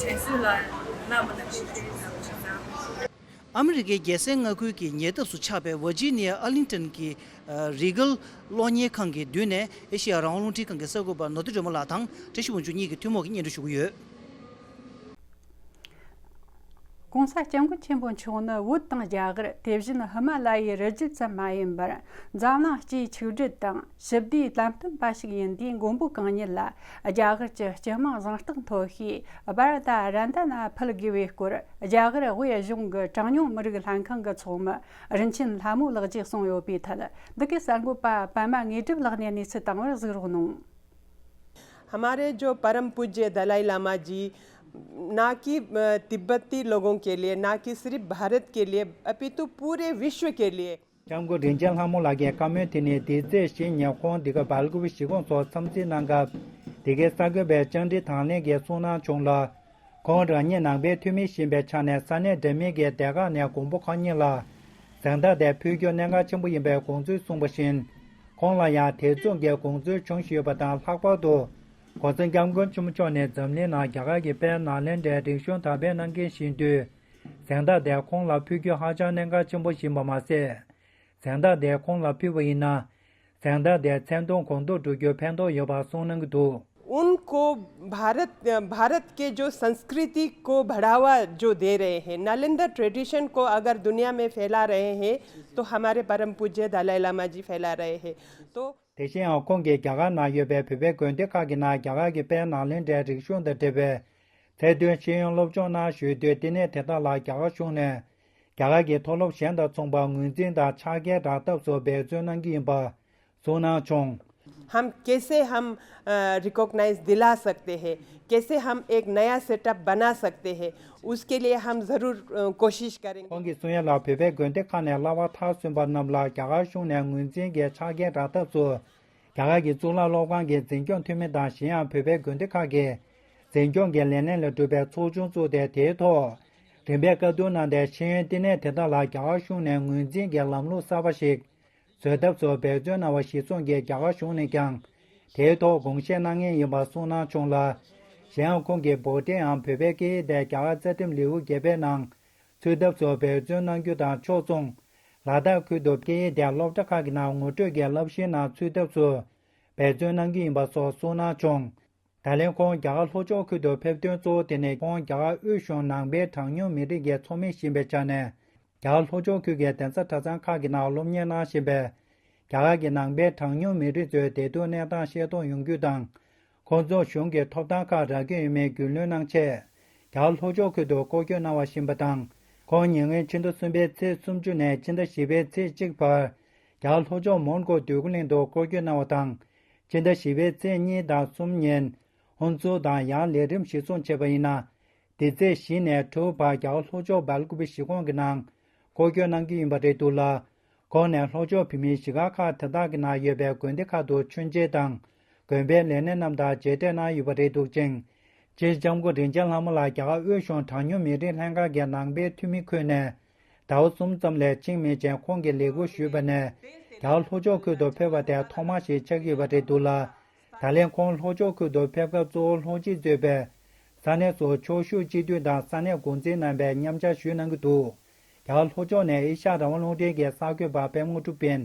དྲན་གསོ་ལ་བླ་མ་ནང་བཞིན་བྱུང་ཡོད་པ་ཞིག་དང་། ཨ་མི་རི་ཀའི་རྒྱལ་སའི་མངའ་ཁུལ་གྱི་ཉེ་འདབས་སུ་ཆགས་པའི་ཝར་ཇི་ནི་ཡ་ཨར་ལིང་ཏོན་གྱི་རི་གལ་གློག་བརྙན་ཁང་གི་མདུན་ནས་ཨེ་ཤེ་ཡ་རང་དབང་རླུང་འཕྲིན་ཁང་གི་གསར་འགོད་པ་ནོར་བུ་སྒྲོལ་མ་ལགས་དང་བཀྲ་ཤིས་དབང་ཕྱུག་གཉིས་ཀྱིས་ཐུན་མོང་གི་སྙན་སྒྲོན་ཞུ་གི་ཡོད། ྋགོང་ས་ྋསྐྱབས་མགོན་ཆེན་པོ་མཆོག་ནི་བོད་དང་རྒྱ་གར། དེ་བཞིན་ཧི་མ་ལ་ཡའི་རི་རྒྱུད་ཙམ་མ་ཡིན་པར། འཛམ་གླིང་སྤྱིའི་ཆིག་སྒྲིལ་དང་ཞི་བདེའི་བསྟན་བསྟན་པ་ཞིག་ཡིན་དུས། མགོན་པོ་གང་ཉིད་ལ་རྒྱ་གར་གྱི་སྤྱི་དམངས་གཟེངས་རྟགས་ཐོབ་ཤེས་སྦར་ད་རན་ད་ན་ཕུལ་དགོས་པའི་སྐོར། རྒྱ་གར་དབུས་གཞུང་གི་གྲངས་ཉུང་མི་རིགས་ལྷན་ཁང་གི་ཚོགས་མི་རིན་ཆེན་ལྷ་མོ་ལགས་ཀྱིས་གསུངས་ཡོད་པའི་ཐད། འདི་གའི་གསར་འགོད་པ་པད་མ་དངོས་གྲུབ་ལགས་ནས་གནས་ཚུལ་བཏང་བར་གཟིགས་རོགས་གནང་། हमारे जो परम पूज्य दलाई लामा जी ना कि अ, तिब्बती लोगों के लिए, ना कि सिर्फ भारत के लिए, अपितु पूरे विश्व के लिए। སྐྱབས་མགོན་རིན་ཆེན་ལྷ་མོ་ལགས་ཀྱི་བཀའ་མོལ་དེ་ནི་འདི་ཚེས་བཞི་ཉིན་ཁོང་འདི་ག་སྦེལ་ཀོབ་གཞིས་ཁོངས་སུ་འཚམས་གཟིགས་གནང་སྐབས་འདི་གའི་གསར་འགོད་པས་བཅར་འདྲི་དང་ལེན་གྱིས་གསུངས་གནང་བྱུང་ལ། ཁོང་རང་ཉིད་ནང་པའི་འཐུས་མི་ཡིན་པའི་ཆ་ནས་ས་གནས་འདྲ་མིན་གྱི་སྡེ་ཁག་ནས་མགོན་པོ་གང་ཉིད་ལ་གཟེངས་རྟགས་དེ་ཕུལ་རྒྱུ་གནད་འགག་ཆེན་པོ་ཡིན་པའི་དགོངས་ཚུལ་གསུངས་པ་བཞིན། ཁོང་ལ་ཡང་དེ་མཚུངས་ཀྱི་དགོངས་ཚུལ་བྱུང་བཞིན་ཡོད་པ་དང་། ལྷག་པར་དུ་གོང་ས་སྐྱབས་མགོན་ཆེན་པོ་མཆོག་ནས་འཛམ་གླིང་ནང་རྒྱ་གར་གྱི་དཔལ་ནཱ་ལེནྡྲའི་རིག་གཞུང་དར་སྤེལ་གནང་མཁན་ཡིན་དུས། གཟེངས་རྟགས་དེ་ཁོང་ལ་ཕུལ་རྒྱུ་ཧ་ཅང་གནད་འགག་ཆེན་པོ་ཡིན་པ་མ་ཟད། གཟེངས་རྟགས་དེ་ཁོང་ལ་ཕུལ་བ་ཡིན་ན། གཟེངས་རྟགས་དེ་མཚན་མཐོང་གོང་མཐོར་འགྲོ་རྒྱུར་ཕན་ཐོགས་ཡོད་པ་གསུངས་གནང་གི་འདུག། उनको भारत, भारत के जो संस्कृति को बढ़ावा जो दे रहे हैं, नालंदा ट्रेडिशन को अगर दुनिया में फैला रहे हैं, तो हमारे परम पूज्य दलाई लामा जी फैला रहे हैं। तो དེ་བཞིན་ཡང་ཁོང་གིས་རྒྱ་གར་ནང་ཡོད་པའི་བོད་པའི་དགོན་སྡེ་ཁག་གི་ནང་རྒྱ་གར་གྱི་དཔལ་ནཱ་ལེནྡྲའི་རིག་གཞུང་དང་འབྲེལ་བའི་ཚད་མཐོའི་ཤེས་ཡོན་སློབ་སྦྱོང་གནང་ཞུས་དུས། ལྟེ་གནས་དེ་དག་ལ་རྒྱ་གར་གཞུང་ནས་རྒྱ་གར་གྱི་མཐོ་སློབ་གཞན་དང་མཚུངས་པར་ངོས་འཛིན་དང་ཕྱག་འཁྱེར་རག་ཐབས་སུ་འབད་བརྩོན་གནང་གི་ཡིན་པ་གསུངས་གནང་བྱུང་། हम कैसे हम रिकॉग्नाइज दिला सकते हैं, कैसे हम एक नया सेटअप बना सकते हैं, उसके लिए हम ज़रूर कोशिश करेंगे। ཁོང་གིས་གསུང་ཡ་ལ། བོད་པའི་དགོན་སྡེ་ཁག་ནས་གླ་བ་མཐར་སོན་པ་རྣམས་ལ་རྒྱ་གར་གཞུང་ནས་ངོས་འཛིན་གྱི་ཕྱག་འཁྱེར་རག་ཐབས་སུ། རྒྱ་གར་གྱི་གཙུག་ལག་སློབ་ཁང་གི་འཛིན་སྐྱོང་འཐུས་མི་དང་། གཞན་ཡང་བོད་པའི་དགོན་སྡེ་ཁག་གི་འཛིན་སྐྱོང་གི་ལས་སྣེ་ལས་གྲུབ་པའི་ཚོགས་ཆུང་བཙུགས་ཏེ། དེའི་ཐོག་རིམ་པས་བཀའ་བསྡུར་གནང་སྟེ། ཤེས་ཡོན་ལྟེ་གནས་དེ་དག་ལ་རྒྱ་གར་གཞུང་ནས་ངོས་འཛིན་གྱི་ལམ་ལུགས་གསར་པ་ཞིག་བཟོ་ཐབས་སུ་འབད་བརྩོན་གནང་བ་གཞིར་བཟུང་གིས། རྒྱ་གར་གཞུང་ནས་ཀྱང་དེའི་ཐོག་དགོངས་བཞེས་གནང་མཁན་ཡིན་པ་གསུངས་གནང་བྱུང་ལ། གཞན་ཡང་ཁོང་གིས་བྷོ་ཊའི་ནང་བོད་པའི་སྐད་ཡིག་དེ་རྒྱ་གར་རྩ་ཁྲིམས་ལེའུ་བརྒྱད་པའི་ནང་ཚུད་ཐབས་སུ་འབད་བརྩོན་གནང་རྒྱུ་དང་། ཕྱོགས་མཚུངས་ལ་དྭགས་ཁུལ་དུ་སྐད་ཡིག་དེ་སློབ་གྲྭ་ཁག་གི་ནང་ངོ་སྤྲོད་ཀྱི་བསླབ་གཞིའི་ནང་ཚུད་ཐབས་སུ་འབད་བརྩོན་གནང་གི་ཡིན་པ་སོགས་གསུངས་གནང་བྱུང་། ད་ལན་ཁོང་རྒྱ་གར་ལྷོ་ཕྱོགས་ཁུལ་དུ་ཕེབས་དོན་གཙོ་བོ་དེ་ནི། ཁོང་རྒྱ་གར་དབུས་གཞུང་ནང་པའི་གྲངས་ཉུང་མི་རིགས་ཀྱི་ཚོགས་མི་ཡིན་པའི་ཆ་ནས། རྒྱ་གར་ལྷོ་ཕྱོགས་ཁུལ་གྱི་གདན་ས་གྲྭ་ཚང་ཁག་གི་ནང་སློབ་གཉེར་གནང་བཞིན་པའི་རྒྱ་གར་གྱི་ནང་པའི་གྲངས་ཉུང་མི་རིགས་ཚོའི་བདེ་སྡུག་གནས་སྟངས་ཤེས་རྟོགས་ཡོང་རྒྱུ་དང་། ཁོང་ཚོར་གཞུང་གི་ཐོབ་ཐང་ཁག་རག་གི་ཡོད་མེད་རྒྱུས་ལོན་གནང་ཆེད། རྒྱ་གར་ལྷོ་ཕྱོགས་ཁུལ་དུ་སྐོར་སྐྱོད་གནང་བ་ཡིན་པ་དང་། ཁོང་ཉེ་སྔོན་ཕྱི་ཟླ་གསུམ་པའི་ཚེས་སུམ་ཅུ་ནས་ཕྱི་ཟླ་བཞི་པའི་ཚེས་གཅིག་བར། རྒྱ་གར་ལྷོ་ཕྱོགས་མོན་གྷོ་འདོད་རྒུ་གླིང་དུ་སྐོར་སྐྱོད་གནང་བ་དང་། ཕྱི་ཟླ་བཞི་པའི་ཚེས་གཉིས་དང་གསུམ་ཉིན་ཧོན་སུར་དང་ཡང་ལས་རིམ་གཞིར་བཟུང་བྱས་པ་ཡིན་ན། འདི་ཚེས་བཞི་ནས་དྲུག་བར་རྒྱ་གར་ལྷོ་ཕྱོགས་སྦེལ་ཀོབ་གཞིས་ཁོངས་ཀྱི་ནང་སྐོར་སྐྱོད་གནང་གི་ཡིན་པ་རེད་འདུག་ལ། ཁོང་ནས་ལྷོ་ཕྱོགས་བོད་མིའི་གཞིས་ཆགས་ཁག་དེ་དག་གི་ནང་ཡོད་པའི་དགོན་སྡེ་ཁག་ཏུ་མཆོད་མཇལ་དང་། དགོན་པའི་ལས་སྣེ་རྣམས་དང་མཇལ་འཕྲད་གནང་ཡོད་པ་རེད་འདུག་ཅིང་། སྤྱིར་སྐྱབས་མགོན་རིན་ཆེན་ལྷ་མོ་ལགས་རྒྱ་གར་དབུས་གཞུང་གྲངས་ཉུང་མི་རིགས་ལྷན་ཁང་གི་ནང་པའི་འཐུས་མི་ཁུལ་ནས་ཟླ་བ་གསུམ་ཙམ་ལས་ཕྱིན་མེད་ཅིང་། ཁོང་གིས་ལས་ཁུར་ཞུས་པ་ནས་རྒྱ་གར་ལྷོ་ཕྱོགས་ཁུལ་དུ་ཕེབས་པ་དེ་ཐོག་མ་ཞིག་ཆགས་ཀྱི་ཡོད་པ་རེད་འདུག་ལ། ད་ལན་ཁོང་ལྷོ་ཕྱོགས་ཁུལ་དུ་ཕེབས་སྐབས་གཙོ་བོ་ལྷོ་སྤྱི་གཙོས་པའི་ས་གནས་སུ་ཕྱོགས་བཞུགས་སྤྱི་འཐུས་དང་ས་གནས་འགོ་འཛིན་རྣམ་པས་མཉམ་ཞུགས་གནང་གི་འདུག། རྒྱ་གར་ལྷོ་ཕྱོགས་ནས་ཨེ་ཤ་ཡ་རང་དབང་རླུང་འཕྲིན་གྱི་གསར་འགོད་པ་པད་མ་དངོས་གྲུབ་ཡིན།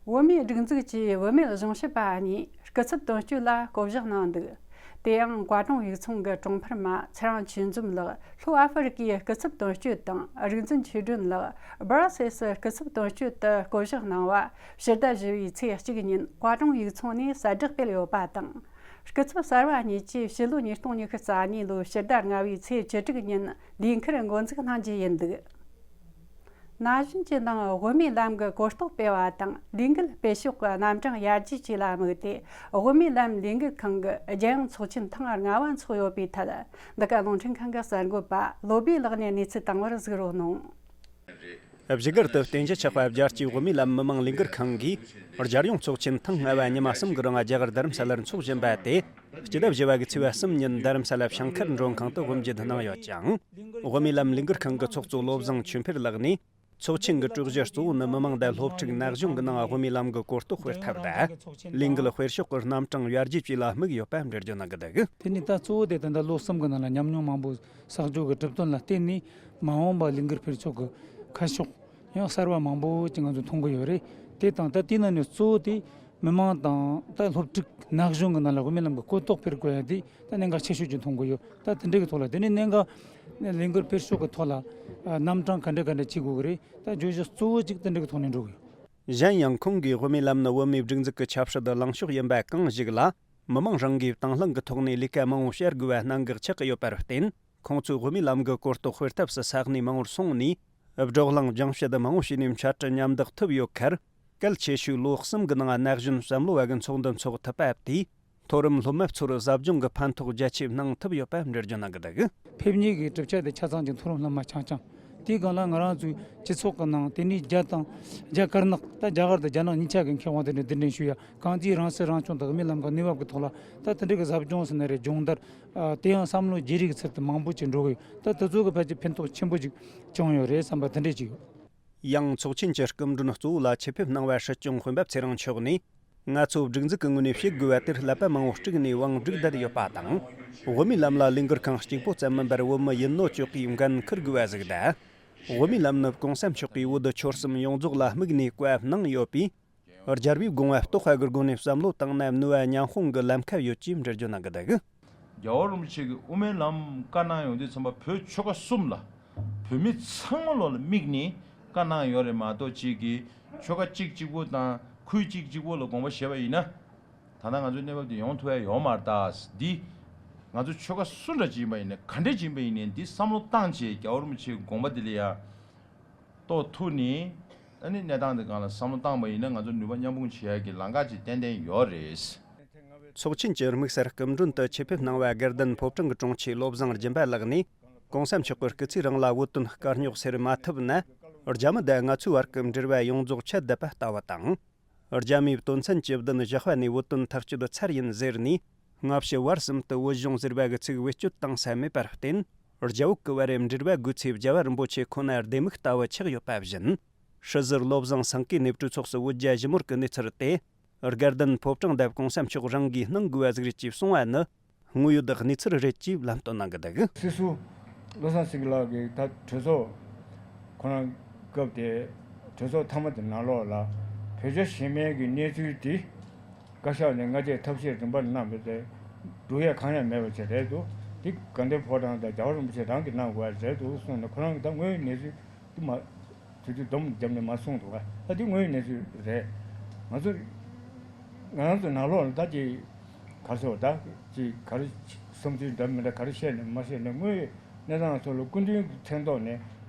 བུད་མེད་སྒྲིག་འཛུགས་ཀྱི་བུད་མེད་གཞུང་ཞབས་པ་གཉིས་སྐུ་ཚབ་དོན་གཅོད་ལ་བསྐོ་གཞག་གནང་འདུག། དེ་ཡང་ཀ་ཀྲུང་ཡིག་ཚང་གི་གྲོང་འཕར་མ་ཚེ་རིང་ཆོས་འཛོམས་ལགས་ལྷོ་ཨ་ཧྥེ་རི་ཀའི་སྐུ་ཚབ་དོན་གཅོད་དང་། རིག་འཛིན་ཆོས་སྒྲོན་ལགས་སྦར་སེལ་སི་སྐུ་ཚབ་དོན་གཅོད་དུ་བསྐོ་གཞག་གནང་བ། ཕྱི་ཟླ་བཞི་བའི་ཚེས་གཅིག་ཉིན་ཀ་ཀྲུང་ཡིག་ཚང་ནས་གསལ་བསྒྲགས་སྤེལ་ཡོད་པ་དང་། སྐུ་ཚབ་གསར་བ་གཉིས་ཀྱིས་ཕྱི་ལོ་ཉིས་སྟོང་ཉི་ཤུ་རྩ་གཉིས་ལོའི་ཕྱི་ཟླ་ལྔ་བའི་ཚེས་བཅུ་དྲུག་ཉིན་ལས་འཁུར་འགོ་འཛུགས་གནང་རྒྱུ་ཡིན་འདུག། ན་གཞོན་གྱི་ནང་དབུ་མའི་ལམ་གྱི་གོ་རྟོགས་སྤེལ་བ་དང་། ལས་འགུལ་སྤེལ་ཕྱོགས་ཀྱི་རྣམ་གྲངས་ཡར་རྒྱས་བཅས་ལ་དམིགས་ཏེ། དབུ་མའི་ལམ་ལས་འགུལ་ཁང་གི་རྒྱལ་ཡོངས་ཚོགས་ཆེན་ཐེངས་ལྔ་བ་འཚོགས་ཡོད་པའི་ཐད། འདི་ག་རླུང་འཕྲིན་ཁང་གི་གསར་འགོད་པ་བློ་བྷེ་ལགས་ནས་གནས་ཚུལ་དང་པོར་གཟིགས་རོགས་གནང་། བཞུགས་སྒར་དུ་བསྟན་བཅོས་ཆགས་པ་རྒྱལ་སྤྱིའི་དབུ་མའི་ལམ་མི་མང་ལས་འགུལ་ཁང་གིས། རྒྱལ་ཡོངས་ཚོགས་ཆེན་ཐེངས་ལྔ་བ་ཉི་མ་གསུམ་གྱི་རིང་རྒྱ་གར་རྡ་རམ་ས་ལར་འཚོགས་བཞིན་པ་དེ། སྤྱི་ཟླ་བཞི་བ་གི་ཚེས་པ་གསུམ་ཉིན་རྡ་རམ་ས་ལ་བྱང་ཤར་མགྲོན་ཁང་དུ་དབུ་འབྱེད་གནང་ཡོད་ཅིང་། དབུ་མའི་ལམ་ལས་འགུལ་ཁང་གི་ཚོགས་གཙོ་བློ་བཟང་ཆོས་འཕེལ་ལགས་ནས། ཚོགས་ཆེན་གྱི་གྲོས་གཞི་གཙོ་བོ་ནི་མི་མང་དང་སློབ་ཕྲུག་ན་གཞོན་གྱི་ནང་དབུ་མའི་ལམ་གྱི་གོ་རྟོགས་སྤེལ་ཐབས་དང་། ལས་འགུལ་སྤེལ་ཕྱོགས་ཀྱི་རྣམ་གྲངས་ཡར་རྒྱས་བཅས་ལ་དམིགས་ཡོད་པ་འགྲེལ་བརྗོད་གནང་གི་འདུག། དེ་ནི་ད་གཙོ་བོ་དེ་ད་ལྟ་ལོ་གསུམ་གྱི་ནང་ལ་ཉམས་མྱོང་མང་པོ་བསགས་རྒྱུ་གི་གྲུབ་དོན་ལ་བརྟེན་ནས། མ་འོངས་པ་ལས་འགུལ་སྤེལ་ཕྱོགས་ཀྱི་ཁ་ཕྱོགས་ཡང་གསར་བ་མང་པོ་ཅིག་ང་ཚོས་མཐོང་གི་ཡོད་རེད། དེ་དང་ད་དེའི་ནང་ནས་གཙོ་བོ་དེ་མི་མང་དང་ད་སློབ་ཕྲུག་ན་གཞོན་གྱི་ནང་ལ་དབུ་མའི་ལམ་གྱི་གོ་རྟོགས་སྤེལ་དགོས་ཡ་དེ་ད་གནད་འགག་ཆེ་ཤོས་ཅིག་མཐོང་གི་ཡོད། ད་དེ་འདྲའི་གི་ཐོག་ལ་དེ་ནས་གནད་འགག་ལས་འགུལ་སྤེལ་ཕྱོགས་ཀྱི་ཐོག་ལ་རྣམ་གྲངས་ག་འདྲ་ག་འདྲ་བྱེད་དགོས་ཀྱི་རེད། ད་བརྗོད་གཞི་གཙོ་བོ་གཅིག་དེ་འདྲ་གི་ཐོག་ནས་འགྲོ་གི་ཡོད། གཞན་ཡང་ཁོང་གིས་དབུ་མའི་ལམ་ནི་བོད་མིའི་སྒྲིག་འཛུགས་ཀྱི་ཆབ་སྲིད་ལངས་ཕྱོགས་ཡིན་པ་གང་ཞིག་ལ། མི་མང་རང་གིས་དང་བླངས་ཀྱི་ཐོག་ནས་ལས་ཀ་མང་བོ་བྱ་དགོས་པ་གནད་འགག་ཆགས་ཀྱི་ཡོད་པར་བརྟེན། ཁོང་ཚོས་དབུ་མའི་ལམ་གྱི་གོ་རྟོགས་སྤེལ་ཐབས་སུ་ས་གནས་མང་བོར་སོང་ནས། བགྲོ་གླེང་སྦྱང་བཤད་མང་བོ་བྱས་ནས་འཆད་ཁྲིད་མཉམ་འདེགས་ཐུབ་ཡོད་ཁར། གལ་ཆེ་ཤོས་ལོ་གསུམ་གྱི་ནང་ན་གཞོན་བསམ་བློ་བ་གི་ཚོགས་འདུ་འཚོགས་ཐུབ་པ་དེས། མཐོ་རིམ་སློབ་མ་ཚོར་ཟབ་སྦྱོང་གི་ཕན་ཐོགས་རྒྱ་ཆེ་གནང་ཐུབ་ཡོད་པ་འགྲེལ་བརྗོད་གནང་གི་འདུག། ཕེབས་མཁན་གྱི་གྲུབ་ཆ་དེ་ཆ་ཚང་གི་མཐོ་རིམ་སློབ་མ་རྐྱང་རྐྱང་། དེའི་སྒང་ལ་ང་རང་ཚོའི་སྤྱི་ཚོགས་ཀྱི་ནང་དེ་ནས་བརྒྱ་དང་བརྒྱ་དཀར་ནག་ད་རྒྱ་གར་དང་རྒྱ་ནག་གཉིས་ཆ་གི་མཁས་དབང་དེ་འདྲ་གདན་འདྲེན་ཞུ་ཡ། གང་ཅིའི་རང་སྲིད་རང་སྐྱོང་དང་མི་ལམ་ཀ་གནས་བབ་ཀྱི་ཐོག་ལ་ད་དེ་འདྲ་གི་ཟབ་སྦྱོང་ཟེར་ན་རེད། སྦྱོང་བརྡར། ཨ། དེ་ཡང་བསམ་བློ་བརྗེ་རེས་ཀྱི་ཚུལ་དུ་མང་པོ་ཅིག་འགྲོ་གི་ཡོད། ད་དེ་ཚོ་གི་ཕལ་ཆེར་ཕན་ཐོགས་ཆེན་པོ་ཅིག་བྱུང་ཡོད་རེད་བསམ་པ་དེ་འདྲས་ཅིག་ཡོད། ཡང་ཚོགས་ཆེན་གྱི་སྐུ་མགྲོན་གཙོ་བོ་ལ་ཆེད་ཕེབས་གནང་བ་སྲིད་སྐྱོང་སྤེན་པ་ཚེ་རིང་མཆོག་ནས། ང་ཚོ་སྒྲིག་འཛུགས་ཀྱི་ངོས་ནས་བྱེད་དགོས་པ་དེར་ཀླད་པ་མང་བོ་དཀྲུགས་ནས་བང་སྒྲིག་བསྡད་ཡོད་པ་དང་། དབུ་མའི་ལམ་ལ་ལས་འགུལ་ཁང་གཅིག་པོ་ཙམ་མིན་པར་བོད་མི་ཡིན་ནོ་ཅོག་གིས་འགན་འཁུར་དགོས་པ་ཟིག་དང་། དབུ་མའི་ལམ་ནི་གོང་ས་མཆོག་གིས་བོད་ཆོལ་གསུམ་ཡོངས་རྫོགས་ལ་དམིགས་ནས་བཀའ་གནང་ཡོད་པས། རྒྱལ་བའི་དགོངས་པ་རྟོགས་པ་གི་སྒོ་ནས་བསམ་བློ་བཏང་ན་ནུས་པ་མཉམ་སྤུངས་ཀྱི་ལམ་ཁ་ཡོད་ཅེས་འགྲེལ་བརྗོད་གནང་གི་འདུག། རྒྱལ་བ་རིན་པོ་ཆེ་གིས་དབུ་མའི་ལམ་བཀའ་གནང་ཡོང་དུས་ཙམ་པ་བོད་ཆོལ་ཁ་གསུམ་ལ། བོད་མི་ཚང་མ་ལོ་ལ་དམིགས་ནས་བཀའ་གནང་ཡོད་རེད་མ་གཏོགས་གཅིག་གིས་ཆོལ་ཁ་གཅིག་གཅིག་པོ་དང་ཁུལ་གཅིག་གཅིག་པོ་ལ་དགོངས་པ་བཞེས་པ་ཡིན་ན། ད་ལྟ་ང་ཚོའི་གནས་བབ་འདི་ཡོང་ཐུབ་ཡ་ཡོད་མ་རེད་ད། འདི་ང་ཚོ་ཆོལ་ཁ་སུ་འདྲ་ཅིག་ཡིན་པ་ཡིན་ནའི་ག་འདྲ་ཅིག་ཡིན་པ་ཡིན་ནའི་འདི་བསམ་བློ་བཏང་བྱས་རྒྱལ་བ་རིན་པོ་ཆེའི་དགོངས་པ་འདི་ལ་ཡ། རྟོགས་ཐུབ་ནས་ཨ་ནི་གནས་སྟངས་འདི་སྒང་ལ་བསམ་བློ་བཏང་པ་ཡིན་ན་ང་ཚོ་ནུས་པ་མཉམ་སྤུངས་བྱེད་ཡ་གི་ལམ་ཁ་ཅིག་ཏན་ཏན་ཡོད་རེད། ཚོགས་ཆེན་གྱི་དམིགས་བསལ་སྐུ་མགྲོན་དུ་ཆེད་ཕེབས་གནང་བ་དགའ་ལྡན་ཕོ་བྲང་གི་དྲུང་ཆེ་བློ་བཟང་སྦྱིན་པ་ལགས་ནས། གོང་ས་མཆོག་གི་སྐུ་ཚེ་རིང་ལ་བོད་དོན་དཀའ་རྙོག་སེལ་མ་ཐུབ་ན། རྒྱ་མི་དང་ང་ཚོའི་བར་གྱི་འབྲེལ་བ་ཡོངས་རྫོགས་ཆད་བསྡད་པ་ལྟ་བུ་དང་། རྒྱ་མིའི་དོན་ཚན་བཅུ་བདུན་བཞག་པ་ནས་བོད་དོན་ཐག་གཅོད་ཚར་ཡིན་ཟེར་ནས། སྔ་ཕྱི་བར་གསུམ་དུ་བོད་གཞུང་ཟེར་བ་གི་ཚིག་བེད་སྤྱོད་བཏང་ས་མེད་པར་བརྟེན། རྒྱ་བོད་ཀྱི་བར་འབྲེལ་བ་དགོས་ཚེ་རྒྱལ་བ་རིན་པོ་ཆེ་ཁོ་ན་ལྡེ་མིག་ལྟ་བུ་ཆགས་ཡོད་པ་བཞིན། སྲིད་ཟུར་བློ་བཟང་སེང་གེ་ནས་གྲོས་ཚོགས་སུ་བོད་རྒྱ་ཞི་མོལ་གྱི་གནས་ཚུལ་དེ། དགའ་ལྡན་ཕོ་བྲང་དང་གོང་ས་མཆོག་རང་གིས་གནང་དགོས་པ་ཟིག་རེད་ཅེས་གསུངས་པ་ནི། དངོས་ཡོད་གནས་ཚུལ་རེད་ཅེས་ལམ་སྟོན་གནང་གི་འདུག། སྲིད་ཟུར་བློ་བཟང་སེང་གེ་ལགས་ཀྱིས་ད་གྲོས་ཚོགས་ཁོ་རང་སྐབས་དེ་གྲོས་ཚོགས་མཐའ་མ་དེ་ནང་ལོགས་ལ་བོད་རྒྱ་ཞི་མོལ་གྱི་གནས་ཚུལ་དེ་བཀའ་ཤག་ནས་སྔ་རྗེས་ཐབས་ཤེས་རིམ་པར་གནང་བའི་ཚེ་སྒྲུབ་ཡས་གང་ཡང་མེད་པ་ཅིག་རེད་འདུག། འདི་དགའ་ལྡན་ཕོ་བྲང་དང་རྒྱལ་བ་རིན་པོ་ཆེ་རང་གིས་གནང་དགོས་པ་རེད་འདུག་གསུངས་ནས། ཁོ་རང་གིས་ད་དངོས་ཡོད་གནས་ཚུལ་དེ་མ་དེ་དུས་སྡོམ་བརྒྱབ་ནས་མ་གསུངས་འདུག་ག། ད་འདི་དངོས་ཡོད་གནས་ཚུལ་རེད། ང་ཚོ་ང་རང་ཚོ་ནང་ལོགས་ལ་ད་ཅིག་ག་རེ་ཟེར་བ། ད་ཅིག་ག་རེ་བསམ་ཚུལ་འདྲ་མི་འདྲ་ག་རེ་བཤད་ནས་མ་བཤད་ནས་དངོས་ཡོད་གནས་སྟངས་ཐོག་ལ་སྐུ་མདུན་གྱི་མཚན་ཐོག་ནས་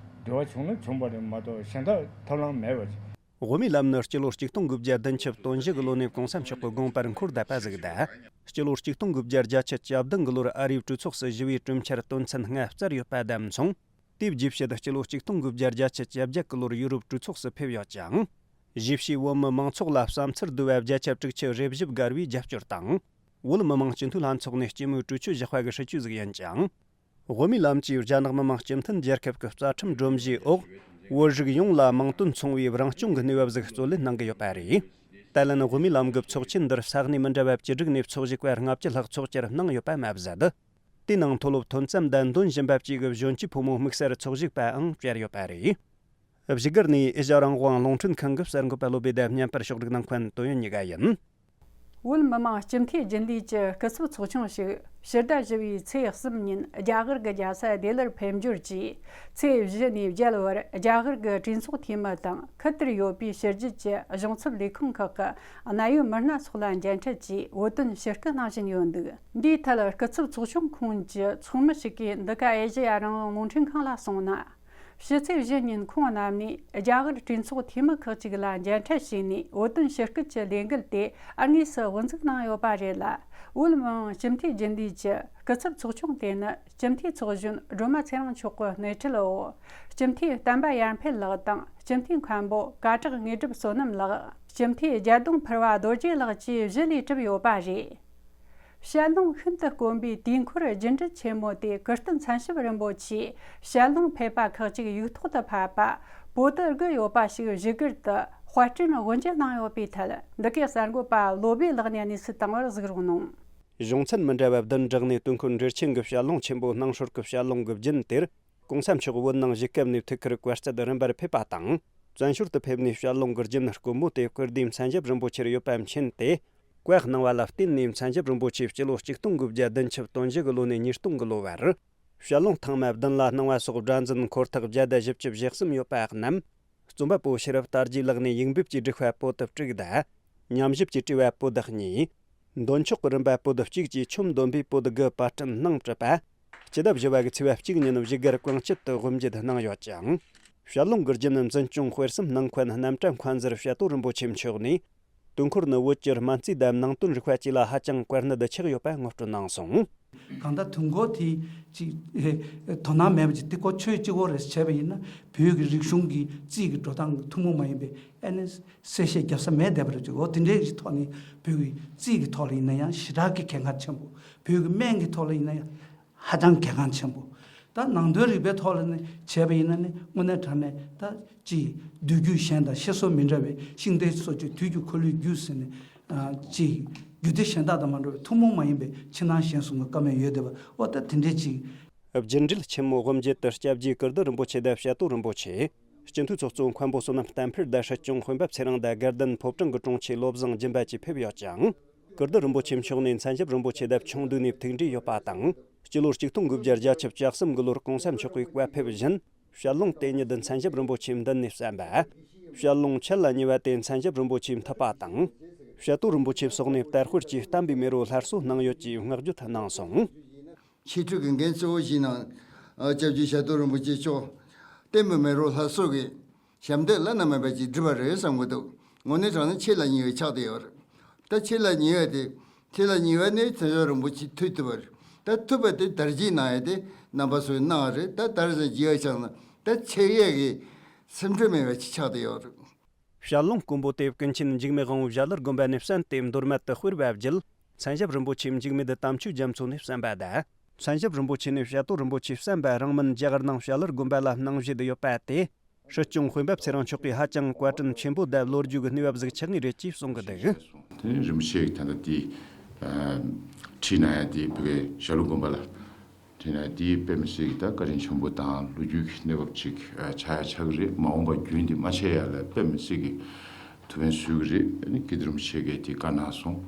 འབྲེལ་བ་བྱུང་ན་བྱུང་བ་རེད་མ་གཏོགས་གཞན་དག་ཐབས་ལམ་མེད་པ་ཅིག། དབུ་མའི་ལམ་ནི་སྤྱི་ལོ་ཆིག་སྟོང་དགུ་བརྒྱ་བདུན་ཅུ་དོན་བཞི་གི་ལོ་ནས་གོང་ས་མཆོག་གི་དགོངས་པར་འཁོར་བསྡད་པ་ཟིག་དང་། སྤྱི་ལོ་ཆིག་སྟོང་དགུ་བརྒྱ་བརྒྱད་ཅུ་གྱ་བདུན་གི་ལོར་ཨ་རིའི་གྲོས་ཚོགས་སུ་ཞི་བའི་གྲོས་འཆར་དོན་ཚན་ལྔ་བསྩལ་ཡོད་པ་དང་མཚུངས། དེའི་རྗེས་ཕྱེད་སྤྱི་ལོ་ཆིག་སྟོང་དགུ་བརྒྱ་བརྒྱད་ཅུ་གྱ་བརྒྱད་གི་ལོར་ཡུ་རོབ་གྲོས་ཚོགས་སུ་ཕེབས་ཡོད་ཅིང་། གཞིས་བྱེས་བོད་མི་མང་ཚོགས་ལ་བསམ་ཚུལ་བསྡུ་བ་བརྒྱ་ཆ་དྲུག་ཅུ་རེ་བཞི་བརྒལ་བའི་རྒྱབ་སྐྱོར་དང་། བོད་མི་མང་སྤྱི་འཐུས་ལྷན་ཚོགས་ནས་སྤྱི་མོས་གྲོས་ཆོད་བཞག་པ་གི་སྲིད་ཇུས་ཟིག་ཡིན་ཅིང་། དབུ་མའི་ལམ་གྱིས་རྒྱ་ནག་མི་དམངས་སྤྱི་མཐུན་རྒྱལ་ཁབ་ཀྱི་རྩ་ཁྲིམས་སྒྲོམ་གཞིའི་འོག་བོད་རིགས་ཡོངས་ལ་མིང་དོན་མཚུངས་པའི་རང་སྐྱོང་གི་གནས་བབ་ཟིག་རྩོད་ལེན་གནང་གི་ཡོད་པ་རེད། ད་ལན་དབུ་མའི་ལམ་གྱི་ཚོགས་ཆེན་འདིར་ས་གནས་མི་འདྲ་བ་བཅུ་དྲུག་ནས་ཚོགས་ཞུགས་པ་ལྔ་བཅུ་ལྷག་ཚོགས་བཅར་གནང་ཡོད་པ་མ་ཟད། དེའི་ནང་མཐོ་སློབ་ཐོན་རྩ་མདའ་འདོན་བཞིན་པ་བཅས་ཀྱི་གཞོན་སྐྱེས་ཕོ་མོ་དམིགས་བསལ་ཚོགས་ཞུགས་པའང་བཅར་ཡོད་པ་རེད། བཞུགས་སྒར་ནས་ཨེ་ཤ་རང་དབང་རླུང་འཕྲིན་ཁང་གི་གསར་འགོད་པ་བློ་བྷེ་དང་བརྙན་པར་ཕྱོགས་སྒྲིག་གནང་མཁན་དོན་ཡོད་གཉིས་ཀ་ཡིན། བོད་མི་མང་སྤྱི་འཐུས་རྒྱུན་ལས་ཀྱི་སྐུ་ཚབ་ཚོགས་ཆུང་ཞིག་ཕྱི་ཟླ་བཞི་པའི་ཚེས་གསུམ་ཉིན་རྒྱ་གར་གྱི་རྒྱལ་ས་ལྡི་ལིར་ཕེབས་འབྱོར་གྱིས། ཚེས་བཞི་ནས་བརྒྱད་བར་རྒྱ་གར་གྱི་གྲོས་ཚོགས་འཐུས་མི་དང་ཁུལ་དེར་ཡོད་པའི་ཕྱི་རྒྱལ་གྱི་གཞུང་ཚབ་ལས་ཁུངས་ཁག་གི་གནད་ཡོད་མི་སྣ་སོགས་ལ་མཇལ་འཕྲད་ཀྱིས་བོད་དོན་ཞུ་སྐུལ་གནང་བཞིན་ཡོད་འདུག། འདིའི་ཐད་སྐུ་ཚབ་ཚོགས་ཆུང་ཁོངས་ཀྱི་ཚོགས་མི་ཞིག་གིས་འདི་ག་ཨེ་ཤེ་ཡ་རང་དབང་རླུང་འཕྲིན་ཁང་ལ་གསུངས་ན། ཕྱི་ཚེས་བཞི་ཉིན་ཁོང་རྣམ་ནས་རྒྱ་གར་གྲོས་ཚོགས་འཐུས་མི་ཁག་ཅིག་ལ་མཇལ་འཕྲད་བྱས་ནས་བོད་དོན་ཞུ་སྐུལ་གྱི་ལས་འགུལ་དེ་དངོས་སུ་དབུ་འཛུགས་གནང་ཡོད་པ་རེད་ལ། བོད་མི་དམངས་སྤྱི་འཐུས་རྒྱུན་ལས་ཀྱི་སྐུ་ཚབ་ཚོགས་ཆུང་དེ་ནི་སྤྱི་འཐུས་ཚོགས་གཞོན་སྒྲོལ་མ་ཚེ་རིང་མཆོག་གི་སྣེ་ཁྲིད་འོག་སྤྱི་འཐུས་བསྟན་པ་ཡར་འཕེལ་ལགས་དང་སྤྱི་འཐུས་མཁན་པོ་ཀ་བྲག་དངོས་གྲུབ་བསོད་ནམས་ལགས། སྤྱི་འཐུས་རྒྱ་ལྡོང་ཕུར་བ་རྡོ་རྗེ་ལགས་བཅས་བཞི་ལས་གྲུབ་ཡོད་པ་རེད། བཤད་ལུང་ཤིན་ཏུ་དཀོན་པའི་དུས་འཁོར་རྒྱུན་འགྲུལ་ཆེན་མོ་དེ་ཀིརྟི་མཚན་ཞབས་རིན་པོ་ཆེས་བཤད་ལུང་ཕེབས་པ་ཁག་ཅིག་ཡིག་ཐོག་ཏུ་ཕབ་པ་པོ་ཏི་དགུ་ཡོད་པ་ཞིག་བཞུགས་སྒར་དུ་དཔར་སྐྲུན་དབུ་འབྱེད་གནང་ཡོད་པའི་ཐད་འདི་གའི་གསར་འགོད་པ་བློ་བྷེ་ལགས་ནས་གནས་ཚུལ་བཏང་བར་གཟིགས་རོགས་གནང་། གཞུང་ཚན་མི་འདྲ་བ་བདུན་བསྒྲགས་ནས་དུས་འཁོར་འགྲུལ་ཆེན་གྱི་བཤད་ལུང་ཆེན་པོ་སྣང་སྲོལ་གྱི་བཤད་ལུང་གི་རྒྱུན་དེར། གོང་ས་མཆོག་བོད་ནང་བཞུགས་སྐབས་ནས་ཐུགས་ཁུར་བཀའ་སྩལ་རིམ་པར་ཕེབས་པ་དང་། བཙན་བྱོལ་དུ་ཕེབས་ནས་བཤད་ལུང་གི་རྒྱུན་དཀོན་མོ་དེ་སྐུ་ཟླའི་མཚན་ཞབས་རིན་པོ་ཆེར་ཡོད་པ་མཁྱེན་ཏེ། བཀའ་གནང་བ་ལ་བརྟེན་ནས་མཚན་ཞབས་རིན་པོ་ཆེས་སྤྱི་ལོ་ཆིག་སྟོང་དགུ་བརྒྱ་བདུན་ཅུ་དོན་བཞི་གི་ལོ་ནས་ཉིས་སྟོང་གི་ལོ་བར། བཤད་ལུང་ཐེངས་མ་བདུན་ལ་གནང་བ་སོགས་སྒྲ་འཛིན་འཁོར་ཐག་བརྒྱ་དང་བཞི་བཅུ་ཞེ་གསུམ་ཡོད་པ་རྣམས། རྩོམ་པ་པོ་ཤེས་རབ་དར་རྒྱས་ལགས་ནས་ཡིག་འབེབས་ཀྱིས་བསྒྲིགས་པ་པོ་ཏི་དྲུག་དང་། ཉམས་ཞིབ་ཀྱིས་བྲིས་པ་པོ་ཏི་གཉིས། འདོན་ཆོག་གི་རིམ་པ་པོ་ཏི་གཅིག་བཅས་ཆོས་འདོན་པའི་པོ་ཏི་དགུ་པར་སྐྲུན་གནང་གྲུབ་པ། སྤྱི་ཟླ་བཞི་པ་གི་ཚེས་པ་གཅིག་ཉིན་བཞུགས་སྒར་གངས་སྐྱིད་དུ་དབུ་འབྱེད་གནང་ཡོད་ཅིང་། བཤད་ལུང་གི་རྒྱུན་འཛིན་སྐྱོང་སྤེལ་གསུམ་གནང་མཁན་རྣམ་གྲྭ་མཁན་ཟུར་དཔྱད་གཏོང་རིན་པོ་ཆེ་མཆོག་ནས། དུས་འཁོར་ནི་བོད་ཀྱི་སྨན་རྩིས་དང་ནང་དོན་རིག་པ་བཅས་ལ་ཧ་ཅང་བཀའ་གནད་ཆགས་ཡོད་པ་ངོ་སྤྲོད་གནང་སོང་། གང་ལྟར་དུས་འཁོར་དེ་ཅིག་དོ་སྣང་མེད་པ་ཅིག་དེ་ཀོ་ཆོས་གཅིག་པོ་རེད་བྱས་པ་ཡིན་ན། བོད་ཀྱི་རིག་གཞུང་གི་རྩིས་ཀྱི་འགྲོ་སྟངས་ཀྱི་ཐུན་མོང་མ་ཡིན་པའི་ཨ་ནི་གསལ་བཤད་རྒྱབ་ས་མེད་བསྡད་པ་རེད་ཅིག་འོ་དེ་འདྲའི་ཐོག་ནས་བོད་ཀྱི་རྩིས་ཀྱི་ཐོག་ལ་ཡིན་ན་ཡང་ཞེ་དྲག་གི་གལ་འགངས་ཆེན་པོ། བོད་ཀྱི་སྨན་གྱི་ཐོག་ལ་ཡིན་ན་ཡང་ཧ་ཅང་གལ་འགངས་ཆེན་པོ། ད་ནང་དོན་རིག་པའི་ཐོག་ལ་ནི་བྱས་པ་ཡིན་ན་ནི་དངོས་གནས་དྲང་གནས་ད་ཅིག་མདོ་རྒྱུད་གཞན་དང་ཤེས་སོགས་མི་འདྲ་བའི་ཤིང་རྟའི་སོགས་ཀྱི་དུས་ཀྱི་འཁོར་ལོའི་རྒྱུད་ཟེར་ནས་ཅིག་རྒྱུད་སྡེ་གཞན་དག་དང་མ་འདྲ་བའི་ཐུན་མོང་མ་ཡིན་པའི་ཕྱི་ནང་གཞན་གསུམ་གྱི་བཀའ་མོལ་ཡོད་བསྡད་པ་འོ་ད་དེ་འདྲའི་ཅིག་རྒྱུད་འགྲེལ་ཆེན་མོ་དབུ་འབྱེད་དུ་སྐྱབས་རྗེ་ཀིརྟི་རིན་པོ་ཆེ་དང་བཤད་སྟོད་རིན་པོ་ཆེ། སྤྱི་འཐུས་ཚོགས་གཙོ་མཁན་པོ་བསོད་ནམས་བསྟན་འཕེལ་དང་སྲིད་སྐྱོང་སྤེན་པ་ཚེ་རིང་དང་དགའ་ལྡན་ཕོ་བྲང་གི་དྲུང་ཆེ་བློ་བཟང་སྦྱིན་པ་བཅས་ཕེབས་ཡོད་ཅིང་། ཀིརྟི་རིན་པོ་ཆེ་མཆོག་ནས་མཚན་ཞབས་རིན་པོ་ཆེ་དང་ཆུང་དུས་ནས་ཐུག་འཕྲད་ཡོད་པ་དང་། སྤྱི་ལོ་གཅིག་སྟོང་དགུ་བརྒྱ་བརྒྱད་ཅུ་གྱ་གསུམ་གྱི་ལོར་གོང་ས་མཆོག་གིས་བཀའ་ཕེབས་བཞིན། བཤད་ལུང་དེ་ཉིད་མཚན་ཞབས་རིན་པོ་ཆེའི་མདུན་ནས་གསན་པ། བཤད་ལུང་ཆད་ལ་ཉེ་བ་དེ་མཚན་ཞབས་རིན་པོ་ཆེའི་ཐུབ་པ་དང་། བཤད་སྟོད་རིན་པོ་ཆེ་སོགས་ནས་དར་སྤེལ་གྱིས་བསྟན་པའི་མེ་རོ་སླར་གསོ་གནང་ཡོད་ཅེས་བསྔགས་བརྗོད་གནང་སོང་། ཆེས་མཐོའི་འགན་གཙོ་བོ་ཞིག་གནང་། སྐྱབས་རྗེ་བཤད་སྟོད་རིན་པོ་ཆེ་མཆོག་བསྟན་པའི་མེ་རོ་སླར་གསོ་གི་ཞབས་འདེགས་བླ་ན་མེད་པ་ཅིག་བསྒྲུབས་པ་རེད་བསམ་གྱི་འདུག་དངོས་གནས་དྲང་གནས་ཆེད་ལ་ཉེ་བའི་ཆགས་བསྡད་ཡོད་རེད། ད་ཆེད་ལ་ཉེ་བ་དེ། ཆེད་ལ་ཉེ་བ་ནི་མཚན་ཞབས་རིན་པོ་ཆེ་ཐུག་ཐུབ་པ་རེད། ད་ཐུབ་པ་དེ་དར་རྒྱས་གནང་ཡ་དེ་རྣམ་པ་ཚོས་གནང་བ་རེད། ད་དར་ཞིང་རྒྱས་པ་ཆགས་ན་ད་ཆེད་ཡས་ཀྱི་སེམས་ཁྲལ་མེད་པ་ཅིག་ཆགས་བསྡད་ཡོད་རེད། བཤད་ལུང་དཀོན་པོ་དེ་ཀུན་མཁྱེན་འཇིགས་མེད་དབང་པོ་བཞད་ལུར་དགོན་པ་ནས་གསན་ཏེ་མདོ་སྨད་དུ་སྤེལ་བ་བརྒྱུད། མཚན་ཞབས་རིན་པོ་ཆེ་འཇིགས་མེད་དམ་ཆོས་རྒྱ་མཚོ་ནས་གསན་པ་དང་། མཚན་ཞབས་རིན་པོ་ཆེ་ནས་བཤད་སྟོད་རིན་པོ་ཆེ་གསན་པ་རིང་མིན་རྒྱ་གར་ནང་བཤད་ལུར་དགོན་པ་ལ་གནང་བཞེས་ཡོད་པ་དེ། སྲིད་སྐྱོང་སྤེན་པ་ཚེ་རིང་མཆོག་གིས་ཧ་ཅང་བཀའ་དྲིན་ཆེན་པོ་དང་ལོ་རྒྱུས་ཀྱི་གནས་བབ་ཟིག་ཆགས་ངེས་རེད་ཅེས་གསུང་གི་འདུག་དེ་ནས་རིན་པོ་ཆེ་གིས་ད་ལྟ་དེ་ཁྲིད་གནང་ཡ་དེ་བོད་ཀྱི་བཤད་ལུར་དགོན་པ་ལ། དེ་ནས་དེའི་དཔེ་མི་སྲིད་ཀྱི་ད་བཀའ་དྲིན་ཆེན་པོ་དང་ལོ་རྒྱུས་ཀྱི་གནས་བབ་ཅིག་ཨ་ཆགས་ཡ་ཆགས་ཀྱི་རེད། མ་འོངས་པ་རྒྱུན་དེ་མ་ཆད་ཡ་ལ་དཔེ་མི་སྲིད་ཀྱི་ཐུགས་ཕན་གསོས་ཀྱི་རེད། ཨ་ནི་ཀིརྟི་རིན་པོ་ཆེ་གིས་དེ་བཀའ་གནང་སོང་།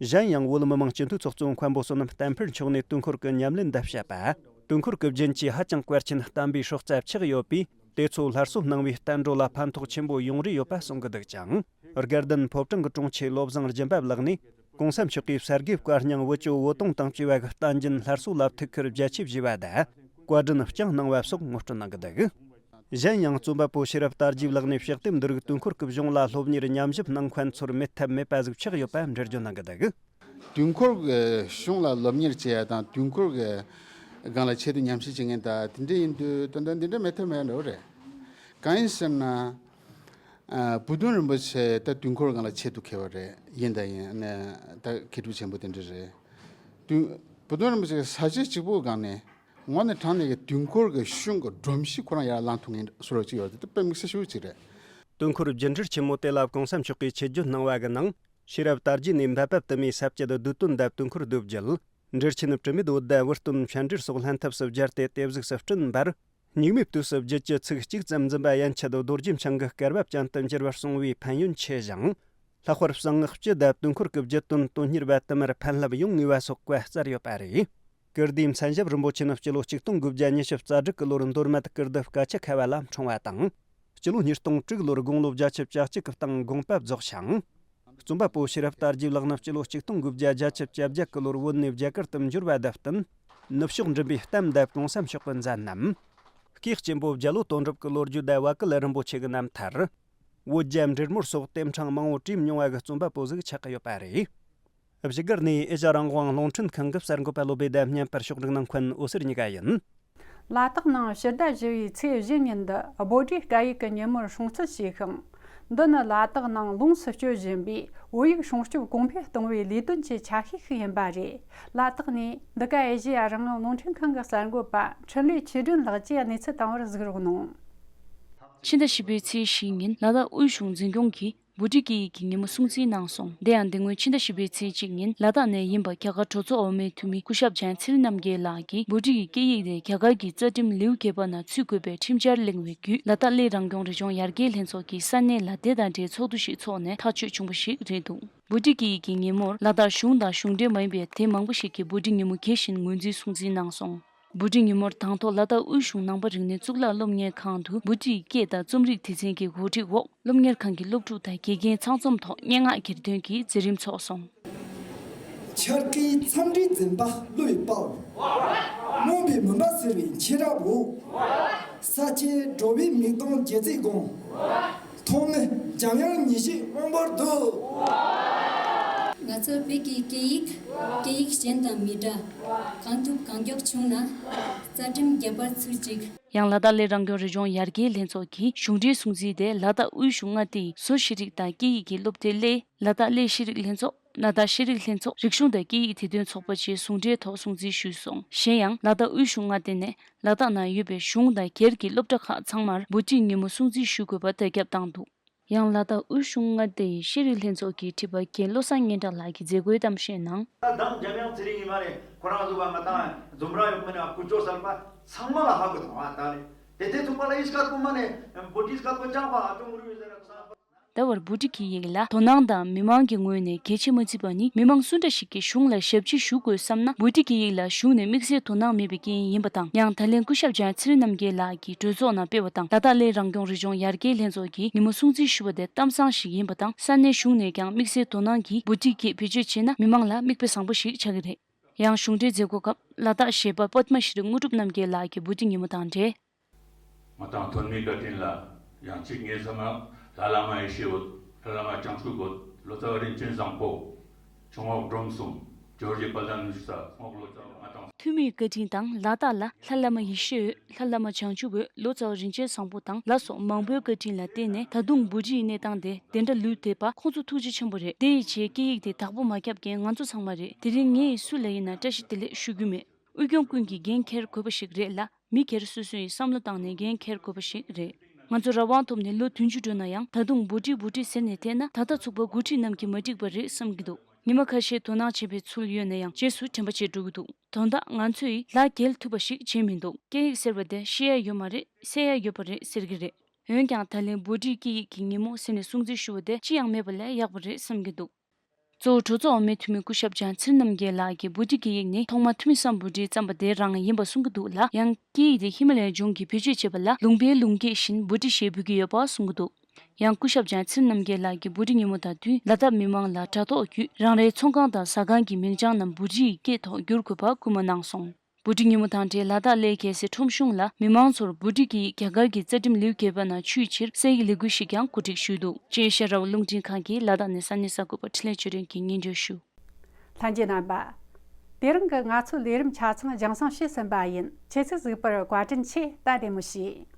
གཞན་ཡང་བོད་མི་མང་སྤྱི་འཐུས་ཚོགས་གཙོ་མཁན་པོ་བསོད་ནམས་བསྟན་འཕེལ་མཆོག་ནས་དུས་འཁོར་གྱི་ཉམས་ལེན་དང་བཤད་པ། དུས་འཁོར་གྱི་རྒྱུན་གྱི་ཧ་ཅང་གལ་ཆེན་བསྟན་པའི་སྲོག་རྩ་ཆགས་ཡོད་པས། དེ་ཚོ་སླར་གསོ་གནང་བའི་བསྟན་འགྲོ་ལ་ཕན་ཐོགས་ཆེན་པོ་ཡོང་རེ་ཡོད་པ་གསུང་གི་འདུག་ཅིང་། དགའ་ལྡན་ཕོ་བྲང་གི་དྲུང་ཆེ་བློ་བཟང་སྦྱིན་པ་ལགས་ནས། གོང་ས་མཆོག་གིས་གསེར་དགེ་བཀའ་རྙིང་བུ་བཅོལ་བུ་སྟོང་དང་བཅས་པ་གི་བསྟན་རྒྱུན་སླར་གསོ་ལ་ཐུགས་ཁུར་རྒྱ་ཆེ་བཞེས་པ་དང་། བཀའ་དྲིན་བསྐྱངས་གནང་བ་སོགས་ངོ་སྤྲོད་གནང་གི་འདུག་གཞན་ཡང་རྩོམ་པ་པོ་ཤེས་རབ་དར་རྒྱས་ལགས་ནས་ཕྱག་དེབ་འདི་རིགས་དུས་འཁོར་གྱི་གཞུང་ལ་སློབ་གཉེར་ཉམས་ཞིབ་གནང་མཁན་ཚོར་མེད་ཐབས་མེད་པ་ཟིག་ཆགས་ཡོད་པ་འགྲེལ་བརྗོད་གནང་གི་འདུག་དུས་འཁོར་གྱི་གཞུང་ལ་སློབ་གཉེར་བྱེད་ཡ་དང་དུས་འཁོར་གྱི་སྒང་ལ་ཆེད་དུ་ཉམས་ཞིབ་བྱེད་མཁན་དང་དེ་འདྲ་ཡིན་དུས་ད་ལྟ་འདི་འདྲ་མེད་ཐབས་མེད་འགྲོ་རེད། གང་ཡིན་ཟེར་ན། ཨ་བུ་སྟོན་རིན་པོ་ཆེ་ད་དུས་འཁོར་སྒང་ལ་ཆེད་དུ་འཁེལ་བ་རེད། ཡིན་དང་ཡིན་ནས་ད་མཁས་གྲུབ་ཆེན་པོ་དེ་འདྲ་རེད། དུས་བུ་སྟོན་རིན་པོ་ཆེ་གི་ས་བཅད་གཅིག་པོའི་སྒང་ནས་དངོས་གནས་དྲང་གནས་ཀྱི་དུས་འཁོར་གྱི་གཞུང་གི་སྒྲོམ་གཞི་ཁོ་རང་ཡར་བསླངས་ཐུབ་མཁན་བཟོ་འདྲ་ཅིག་ཡོད་རེད། དེ་དཔེ་དམིགས་བསལ་ཞེ་པོ་ཅིག་རེད། དུས་འཁོར་རྒྱུན་འགྲེལ་ཆེན་མོ་དེ་ལ་གོང་ས་མཆོག་གིས་ཆེད་བརྗོད་གནང་བ་གི་ནང་། ཤེས་རབ་དར་རྒྱས་ནས་འབད་པ་དུ་མའི་ས་བཅད་བསྡུས་དོན་དང་དུས་འཁོར་བསྡུས་བརྒྱུད། འགྲེལ་ཆེན་དྲི་མེད་འོད་དང་དབུ་སྟོན་བཤད་འགྲེལ་སོགས་ལྷན་ཐབས་སུ་སྦྱར་ཏེ་དེབ་གཟུགས་སུ་བསྐྲུན་པར། སྙིགས་མའི་དུས་སུ་རྒྱུད་ཀྱི་ཚིག་གཅིག་ཙམ་འཛིན་པ་ཡན་ཆད་རྡོ་རྗེ་འཆང་གི་སྐལ་བ་ཅན་དུ་འགྱུར་བར་གསུངས་པའི་ཕན་ཡོན་ཆེ་ཞིང་། ལྷག་པར་གསང་སྔགས་སྤྱི་དང་དུས་འཁོར་གྱི་བརྗོད་དོན་དོན་གཉེར་བ་དུ་མར་ཕན་རླབས་ཡོང་ངེས་པ་སོགས་བཀའ་སྩལ་ཡོད་པ་རེད། ཀིརྟིའི་མཚན་ཞབས་རིན་པོ་ཆེ་ནི་སྤྱི་ལོ་གཅིག་སྟོང་དགུ་བརྒྱ་ཉི་ཤུ་རྩ་དྲུག་གི་ལོར་མདོ་སྨད་ཀིརྟི་སྐད་ཆ་ཁ་བ་ལ་འཁྲུངས་པ་དང་། སྤྱི་ལོ་ཉིས་སྟོང་དྲུག་ལོར་དགུང་ལོ་བརྒྱད་ཅུ་གྱ་གཅིག་གི་སྟེང་དགོངས་པ་རྫོགས་ཤིང་། རྩོམ་པ་པོ་ཤེས་རབ་དར་རྒྱས་ལགས་ནི་སྤྱི་ལོ་གཅིག་སྟོང་དགུ་བརྒྱ་བརྒྱད་ཅུ་གྱ་བརྒྱད་གི་ལོར་བོད་ནས་རྒྱ་གར་དུ་འབྱོར་བ་དང་བསྟུན། ནུབ་ཕྱོགས་འགྲིམ་པའི་གཏམ་དང་གོང་ས་མཆོག་གི་མཛད་རྣམ། སྐུའི་གཅེན་པོ་རྒྱ་ལོ་དོན་གྲུབ་ཀྱི་ལོ་རྒྱུས་དང་བ་ཀུ་ལ་རིན་པོ་ཆེ་གི་རྣམ་ཐར། བོད་རྒྱ་འབྲེལ་མོལ་སོགས་དེབ་ཕྲེང་མང་བོ་བྲིས་མྱོང་བ་གི་རྩོམ་པ་པོ་ཟིག་ཆགས་ཀྱི་ཡོད་པ་རེད། བཞུགས་སྒར་ནས་ཨེ་ཤ་རང་དབང་རླུང་འཕྲིན་ཁང་གི་གསར་འགོད་པ་བློ་བྷེ་དང་བརྙན་པར་ཕྱོགས་སྒྲིག་གནང་མཁན་འོད་ཟེར་གཉིས་ཀ་ཡིན། ལ་དྭགས་ནང་ཕྱི་ཟླ་བཞི་པའི་ཚེས་བཞི་ཉིན་དུ་བྷོ་ཊའི་སྐད་ཡིག་གི་ཉིན་མོར་སྲུང་བརྩི་བྱས་ཤིང་། འདི་ནི་ལ་དྭགས་ནང་ལོངས་སུ་སྤྱོད་བཞིན་པའི་བོད་ཡིག་སྲུང་སྐྱོབ་གོང་འཕེལ་གཏོང་བའི་ལས་དོན་གྱི་ཆ་ཤས་ཤིག་ཡིན་པ་རེད། ལ་དྭགས་ནས་འདི་ག་ཨེ་ཤེ་ཡ་རང་དབང་རླུང་འཕྲིན་ཁང་གི་གསར་འགོད་པ་འཕྲིན་ལས་ཆོས་སྒྲོན་ལགས་ཀྱིས་གནས་ཚུལ་བཏང་བར་གཟིགས་རོགས་གནང་། ཕྱི་ཟླ་བཞི་པའི་ཚེས་བཞི་ཉིན་ལ་དྭགས་དབུས་གཞུང་འཛིན་སྐྱོང་གིས་བྷོ་ཊའི་སྐད་ཡིག་གི་ཉིན་མོ་སྲུང་བརྩི་གནང་སོང་། དེ་ཡང་འདི་སྔོན་ཕྱི་ཟླ་བཞི་པའི་ཚེས་གཅིག་ཉིན་ལ་དྭགས་ནས་ཡིན་པ་རྒྱ་གར་གྲོས་ཚོགས་འོག་མའི་འཐུས་མི་སྐུ་ཞབས་ཇའི་ཚེ་རིང་རྣམ་རྒྱལ་ལགས་ཀྱིས་བྷོ་ཊའི་སྐད་ཡིག་དེ་རྒྱ་གར་གྱི་རྩ་ཁྲིམས་ལེའུ་བརྒྱད་པ་ནང་ཚུད་དགོས་པའི་ཁྲིམས་འཆར་གླེང་བའི་བརྒྱུད་ལ་དྭགས་གླེ་རང་སྐྱོང་རི་ལྗོངས་ཡར་རྒྱས་ལྷན་ཚོགས་ཀྱི་ས་གནས་ལ་དེ་དང་འབྲེལ་ཚོགས་འདུ་ཞིག་འཚོགས་ནས་ཐག་གཅོད་བྱུང་བ་ཞིག་རེད་འདུག་བྷོ་ཊའི་སྐད་ཡིག་གི་ཉིན་མོར་ལ་དྭགས་གཞུང་དང་གཞུང་འབྲེལ་མ་ཡིན་པའི་སྡེ་མང་པོ་ཞིག་གིས་བྷོ་ཊའི་ཉིན་མོ་དགྱེས་བཞིན་ངོས་འཛིན་སྲུང་བརྩི་གནང་སོང་། བྷོ་ཊའི་ཉིན་མོར་དང་ཐོག་ལ་དྭགས་དབུས་གཞུང་ནང་པ་རིག་གནས་གཙུག་ལག་སློབ་གཉེར་ཁང་དུ་བྷོ་ཊའི་སྐད་དང་རྩོམ་རིག་སྡེ་ཚན་གྱི་གོ་སྒྲིག་འོག་སློབ་གཉེར་ཁང་གི་སློབ་ཕྲུག་དང་དགེ་རྒན་ཚང་འཛོམས་ཐོག་སྙན་ངག་གྱེར་འདོན་གྱི་མཛད་རིམ་འཚོགས་སོང་། འཆར་ཀའི་མཚམས་སྤྲིན་འཛིན་པ་གླུ་ཡི་དཔལ། རྨོངས་པའི་མུན་པ་སེལ་བའི་མཁྱེན་རབ་འོད། ས་ཆེན་འགྲོ་བའི་མིག་མཐོང་རྒྱལ་བརྩེའི་དགོངས། མཐོ་ ཁོང་ནི་འཇམ་དབྱངས་ཉིད་ཞེས་མངོན་པར་འདུད། ང་ཚོ་བོད་ཀྱི་སྐད་ཡིག་སྐད་ཡིག་གཞན་དང་མི་འདྲ། གང་ཐུབ་གང་མགྱོགས་བྱུང་ན་རྩ་ཁྲིམས་བརྒྱབ་པ་ཚུལ་གཅིག། ཡང་ལ་དྭགས་གླེ་རང་སྐྱོང་རི་ལྗོངས་ཡར་རྒྱས་ལྷན་ཚོགས་ཀྱི་གཞུང་འབྲེལ་སྲུང་བརྩི་དེ་ལ་དྭགས་དབུས་གཞུང་མངའ་སྡེའི་བཟོ་ཤེས་རིག་དང་སྐད་ཡིག་གི་སློབ་གྲྭའི་གླེ་ལ་དྭགས་གླེ་ཤེས་རིག་ལྷན་ཚོགས། ལ་དྭགས་ཤེས་རིག་ལྷན་ཚོགས། རིག་གཞུང་དང་སྐད་ཡིག་དེད་དོན་ཚོགས་པ་བཅས་ཟུང་འབྲེལ་ཐོག་སྲུང་བརྩི་ཞུས་སོང་། གཞན་ཡང་ལ་དྭགས་དབུས་གཞུང་མངའ་སྡེ་ནས་ལ་དྭགས་ནང་ཡོད་པའི་གཞུང་དང་སྒེར་གྱི་སློབ་གྲྭ་ཁག་ཚང་མར་འབུལ་ཁྲིད་ཉིན་མོ་སྲུང་བརྩི་ཞུ་དགོས་པ་བརྡ་ཁྱབ་བཏང་འདུག། ཡང་ལ་དྭགས་དབུས་གཞུང་མངའ་སྡེའི་ཤེས་རིག་ལྷན་ཚོགས་ཀྱི་ཁྲི་པ་རྒན་བློ་བཟང་སྙན་གྲགས་ལགས་ཀྱིས་མཛད་སྒོའི་གཏམ་བཤད་ནང་། ད་འཇམ་དབྱངས་ཚེ་རིང་ཡིན་མ་རེད། ཁོ་རང་ཚོ་བ་ང་དང་འཛུམ་ར་ཡོད་མ་ནས་ཀུ་ཅོ་གསར་པ་ཚང་མ་ལ་ཧ་གོ་དང་བ་ད་རེད། དེ་དེ་ཐུག་པ་ལ་ཨིས་ཀ་ཀུ་མ་ནས་བོ་ཏིས་ཀ་ཀུ་ཅང་པ་ཨ་ཅོ་ངུ་རུ་ཡོད་ཟེར་ར་ཁོ་ས། ད་བར་བྷུ་ཊི་སྐད་ཡིག་ལ་དོ་སྣང་དང་མི་མང་གི་ངོས་ནས་གལ་ཆེ་མ་བརྩིས་པ་ནི་མི་མང་སུ་འདྲ་ཞིག་གིས་གཞུང་ལ་ཞབས་ཕྱི་ཞུ་དགོས་བསམ་ན་བྷུ་ཊི་སྐད་ཡིག་ལ་གཞུང་ནས་དམིགས་བསལ་དོ་སྣང་མེད་པའི་རྐྱེན་ཡིན་པ་དང་། ཡང་ད་ལན་སྐུ་ཞབས་ལྗང་ཚེ་རིང་རྣམ་རྒྱལ་ལགས་ཀྱིས་གྲོས་ཚོགས་ནང་སྤེལ་བ་དང་། ལ་དྭགས་གླེ་རང་སྐྱོང་རི་ལྗོངས་ཡར་རྒྱས་ལྷན་ཚོགས་ཀྱིས་ཉིན་མོ་སྲུང་བརྩི་ཞུ་བ་དེ་གཏམ་བཟང་ཞིག་ཡིན་པ་དང་། ས་གནས་གཞུང་ནས་ཀྱང་དམིགས་བསལ་དོ་སྣང་གིས་བྷུ་ཊི་སྐད་བེད་སྤྱོད་བྱས་ན་མི་མང་ལ་མིག་དཔེ་བཟང་པོ་ཞིག་ཆགས་ཀྱི་རེད། ཡང་གཞུང་འབྲེལ་མཛད་སྒོ་སྐབས་ལ་དྭགས་གཞས་པ་པདྨ་ཤྲི་དངོས་གྲུབ་རྣམ་རྒྱལ་ལགས་ཀྱིས་བྷུ་ཊི་ཉིན་མོ་དང་འབྲེལ། ང་དང་ཐོན་མིའི་བཀའ་དྲིན་ལ་ཡང་གཅིག་ངའི་ཚང་མ་ལྷ་བླ་མ་ཡེ་ཤེས་འོད། ལྷ་བླ་མ་བྱང་ཆུབ་འོད། ལོ་ཙཱ་བ་རིན་ཆེན་བཟང་པོ། ཆུ་ངོགས་སྒྲོམ་གསུམ། ཇོར་ཇི་དཔལ་ལྡན་ནུ་ཞིག་ས་སྔོག་ལོ་ཙཱ་བ་ང་དང་། ཐོན་མིའི་བཀའ་དྲིན་དང་ལ་དྭགས་ལ་ལྷ་བླ་མ་ཡེ་ཤེས་འོད། ལྷ་བླ་མ་བྱང་ཆུབ་འོད། ལོ་ཙཱ་བ་རིན་ཆེན་བཟང་པོ་དང་ལ་སོགས་མང་པོའི་བཀའ་དྲིན་ལ་བརྟེན་ནས་ད་དུང་བྷུ་ཊིའི་གནས་སྟངས་དེ་དེ་འདྲ་ལུས་བསྡད་པ་ཁོང་ཚོ་ཐུགས་རྗེ་ཆེན་པོ་རེད། དེ་ཡི་ཆེད་སྐད་ཡིག་དེ་བདག་པོ་མ་བརྒྱབ་མཁན་ང་ཚོ་ཚང་མ་རེད། དེ་རིང་ངས་སུ་ལ་ཡིན་ན་བཀྲ་ཤིས་བདེ་ལེགས་ཞུ་རྒྱུ་མེད། དབུས་སྐྱོང་ཀུན་གྱིས་འགན་འཁྱེར་དགོས་པ་ཞིག་རེད་ལ། མི་སྒེར་སོ་སོ་ཡིས་བསམ་བློ་བཏང་ནས་འགན་འཁྱེར་དགོས་པ་ཞིག་རེད། ང་ཚོ་རང་དབང་ཐོབ་ནས་ལོ་བདུན་ཅུ་འགྲོ་ན་ཡང་ད་དུང་བྷུ་ཊི་བྷུ་ཊི་ཟེར་ནས་བསྡད་ན་ད་ལྟ་ཚུགས་པ་འགོ་ཁྲིད་རྣམས་ཀྱིས་མ་འགྲིག་པ་རེད་བསམ་གྱི་འདུག། ཉི་མ་ཁ་ཤས་དོ་སྣང་བྱེད་པའི་ཚུལ་ཡོད་ན་ཡང་རྗེས་སུ་དྲན་པ་བརྗེད་འགྲོ་གི་འདུག། དོན་དག་ང་ཚོ་ཡིས་ལ་འགེལ་ཐུབ་པ་ཞིག་བྱས་མི་འདུག། སྐད་ཡིག་ཟེར་བ་དེ་ཤེས་ཡ་ཡོད་མ་རེད། བསད་ཡ་ཡོད་པ་རེད་ཟེར་གྱི་རེད། འོན་ཀྱང་ད་ལན་བྷུ་ཊིའི་སྐད་ཡིག་གི་ཉིན་མོ་ཟེར་ནས་སྲུང་བརྩི་ཞུ་བ་དེ་ཅི་ཡང་མེད་པ་ལས་ཡག་པ་རེད་བསམ་གྱི་འདུག། གཙོ་བོ་གྲོས་ཚོགས་འོག་མའི་འཐུས་མི་སྐུ་ཞབས་ལྗང་ཚེ་རིང་རྣམ་རྒྱལ་ལགས་ཀྱིས་བྷུ་ཊི་སྐད་ཡིག་ནི་ཐོག་མ་འཐུས་མི་སམ་བྷོ་ཊ་བརྩམས་པ་དེ་རང་ཡིན་པ་གསུང་གི་འདུག་ལ། ཡང་སྐད་ཡིག་དེ་ཧི་མ་ལ་ཡའི་ལྗོངས་ཀྱིས་བེད་སྤྱོད་བྱེད་པ་ལ་ལུང་པའི་ལུང་སྐད་བཞིན་བྷུ་ཊི་ཞེས་འབོད་ཀྱི་ཡོད་པ་གསུང་གི་འདུག། ཡང་སྐུ་ཞབས་ལྗང་ཚེ་རིང་རྣམ་རྒྱལ་ལགས་ཀྱིས་བྷུ་ཊི་ཉིན་མོ་དང་བསྟུན་ལ་དྭགས་མི་མང་ལ་དྲ་ཐོག་བརྒྱུད་རང་རེའི་ཚོང་ཁང་དང་ཟ་ཁང་གི་མིང་བྱང་རྣམས་བྷུ་ཊི་ཡི་སྐད་ཐོག་བསྒྱུར་དགོས་པ་སྐུལ་མ་གནང་སོང་། བྷུ་ཊི་ཉིན་མོ་དང་འབྲེལ་ལ་དྭགས་གླེ་རྒྱལ་སའི་ཁྲོམ་གཞུང་ལ་མི་མང་ཚོར་བྷུ་ཊི་སྐད་ཡིག་རྒྱ་གར་གྱི་རྩ་ཁྲིམས་ལེའུ་བརྒྱད་པ་ནང་ཚུད་ཕྱིར་གསན་ཡིག་ལས་འགུལ་ཞིག་ཀྱང་གོ་སྒྲིག་ཞུས་འདུག། ཅེས་ཤ་ར་བ་རླུང་འཕྲིན་ཁང་གིས་ལ་དྭགས་ནས་ས་གནས་གསར་འགོད་པ་འཕྲིན་ལས་ཆོས་སྒྲོན་གྱིས་སྙན་སྒྲོན་ཞུ། ལྷན་རྒྱས་རྣམ་པ། དེ་རིང་གི་ང་ཚོའི་ལས་རིམ་ཆ་ཚང་སྦྱང་གསང་ཞུས་ཟིན་པ་ཡིན། ཁྱེད་ཚོས་གཟིགས་པར་བཀའ་དྲིན་ཆེ། ད་བདེ་མོ་བྱོས།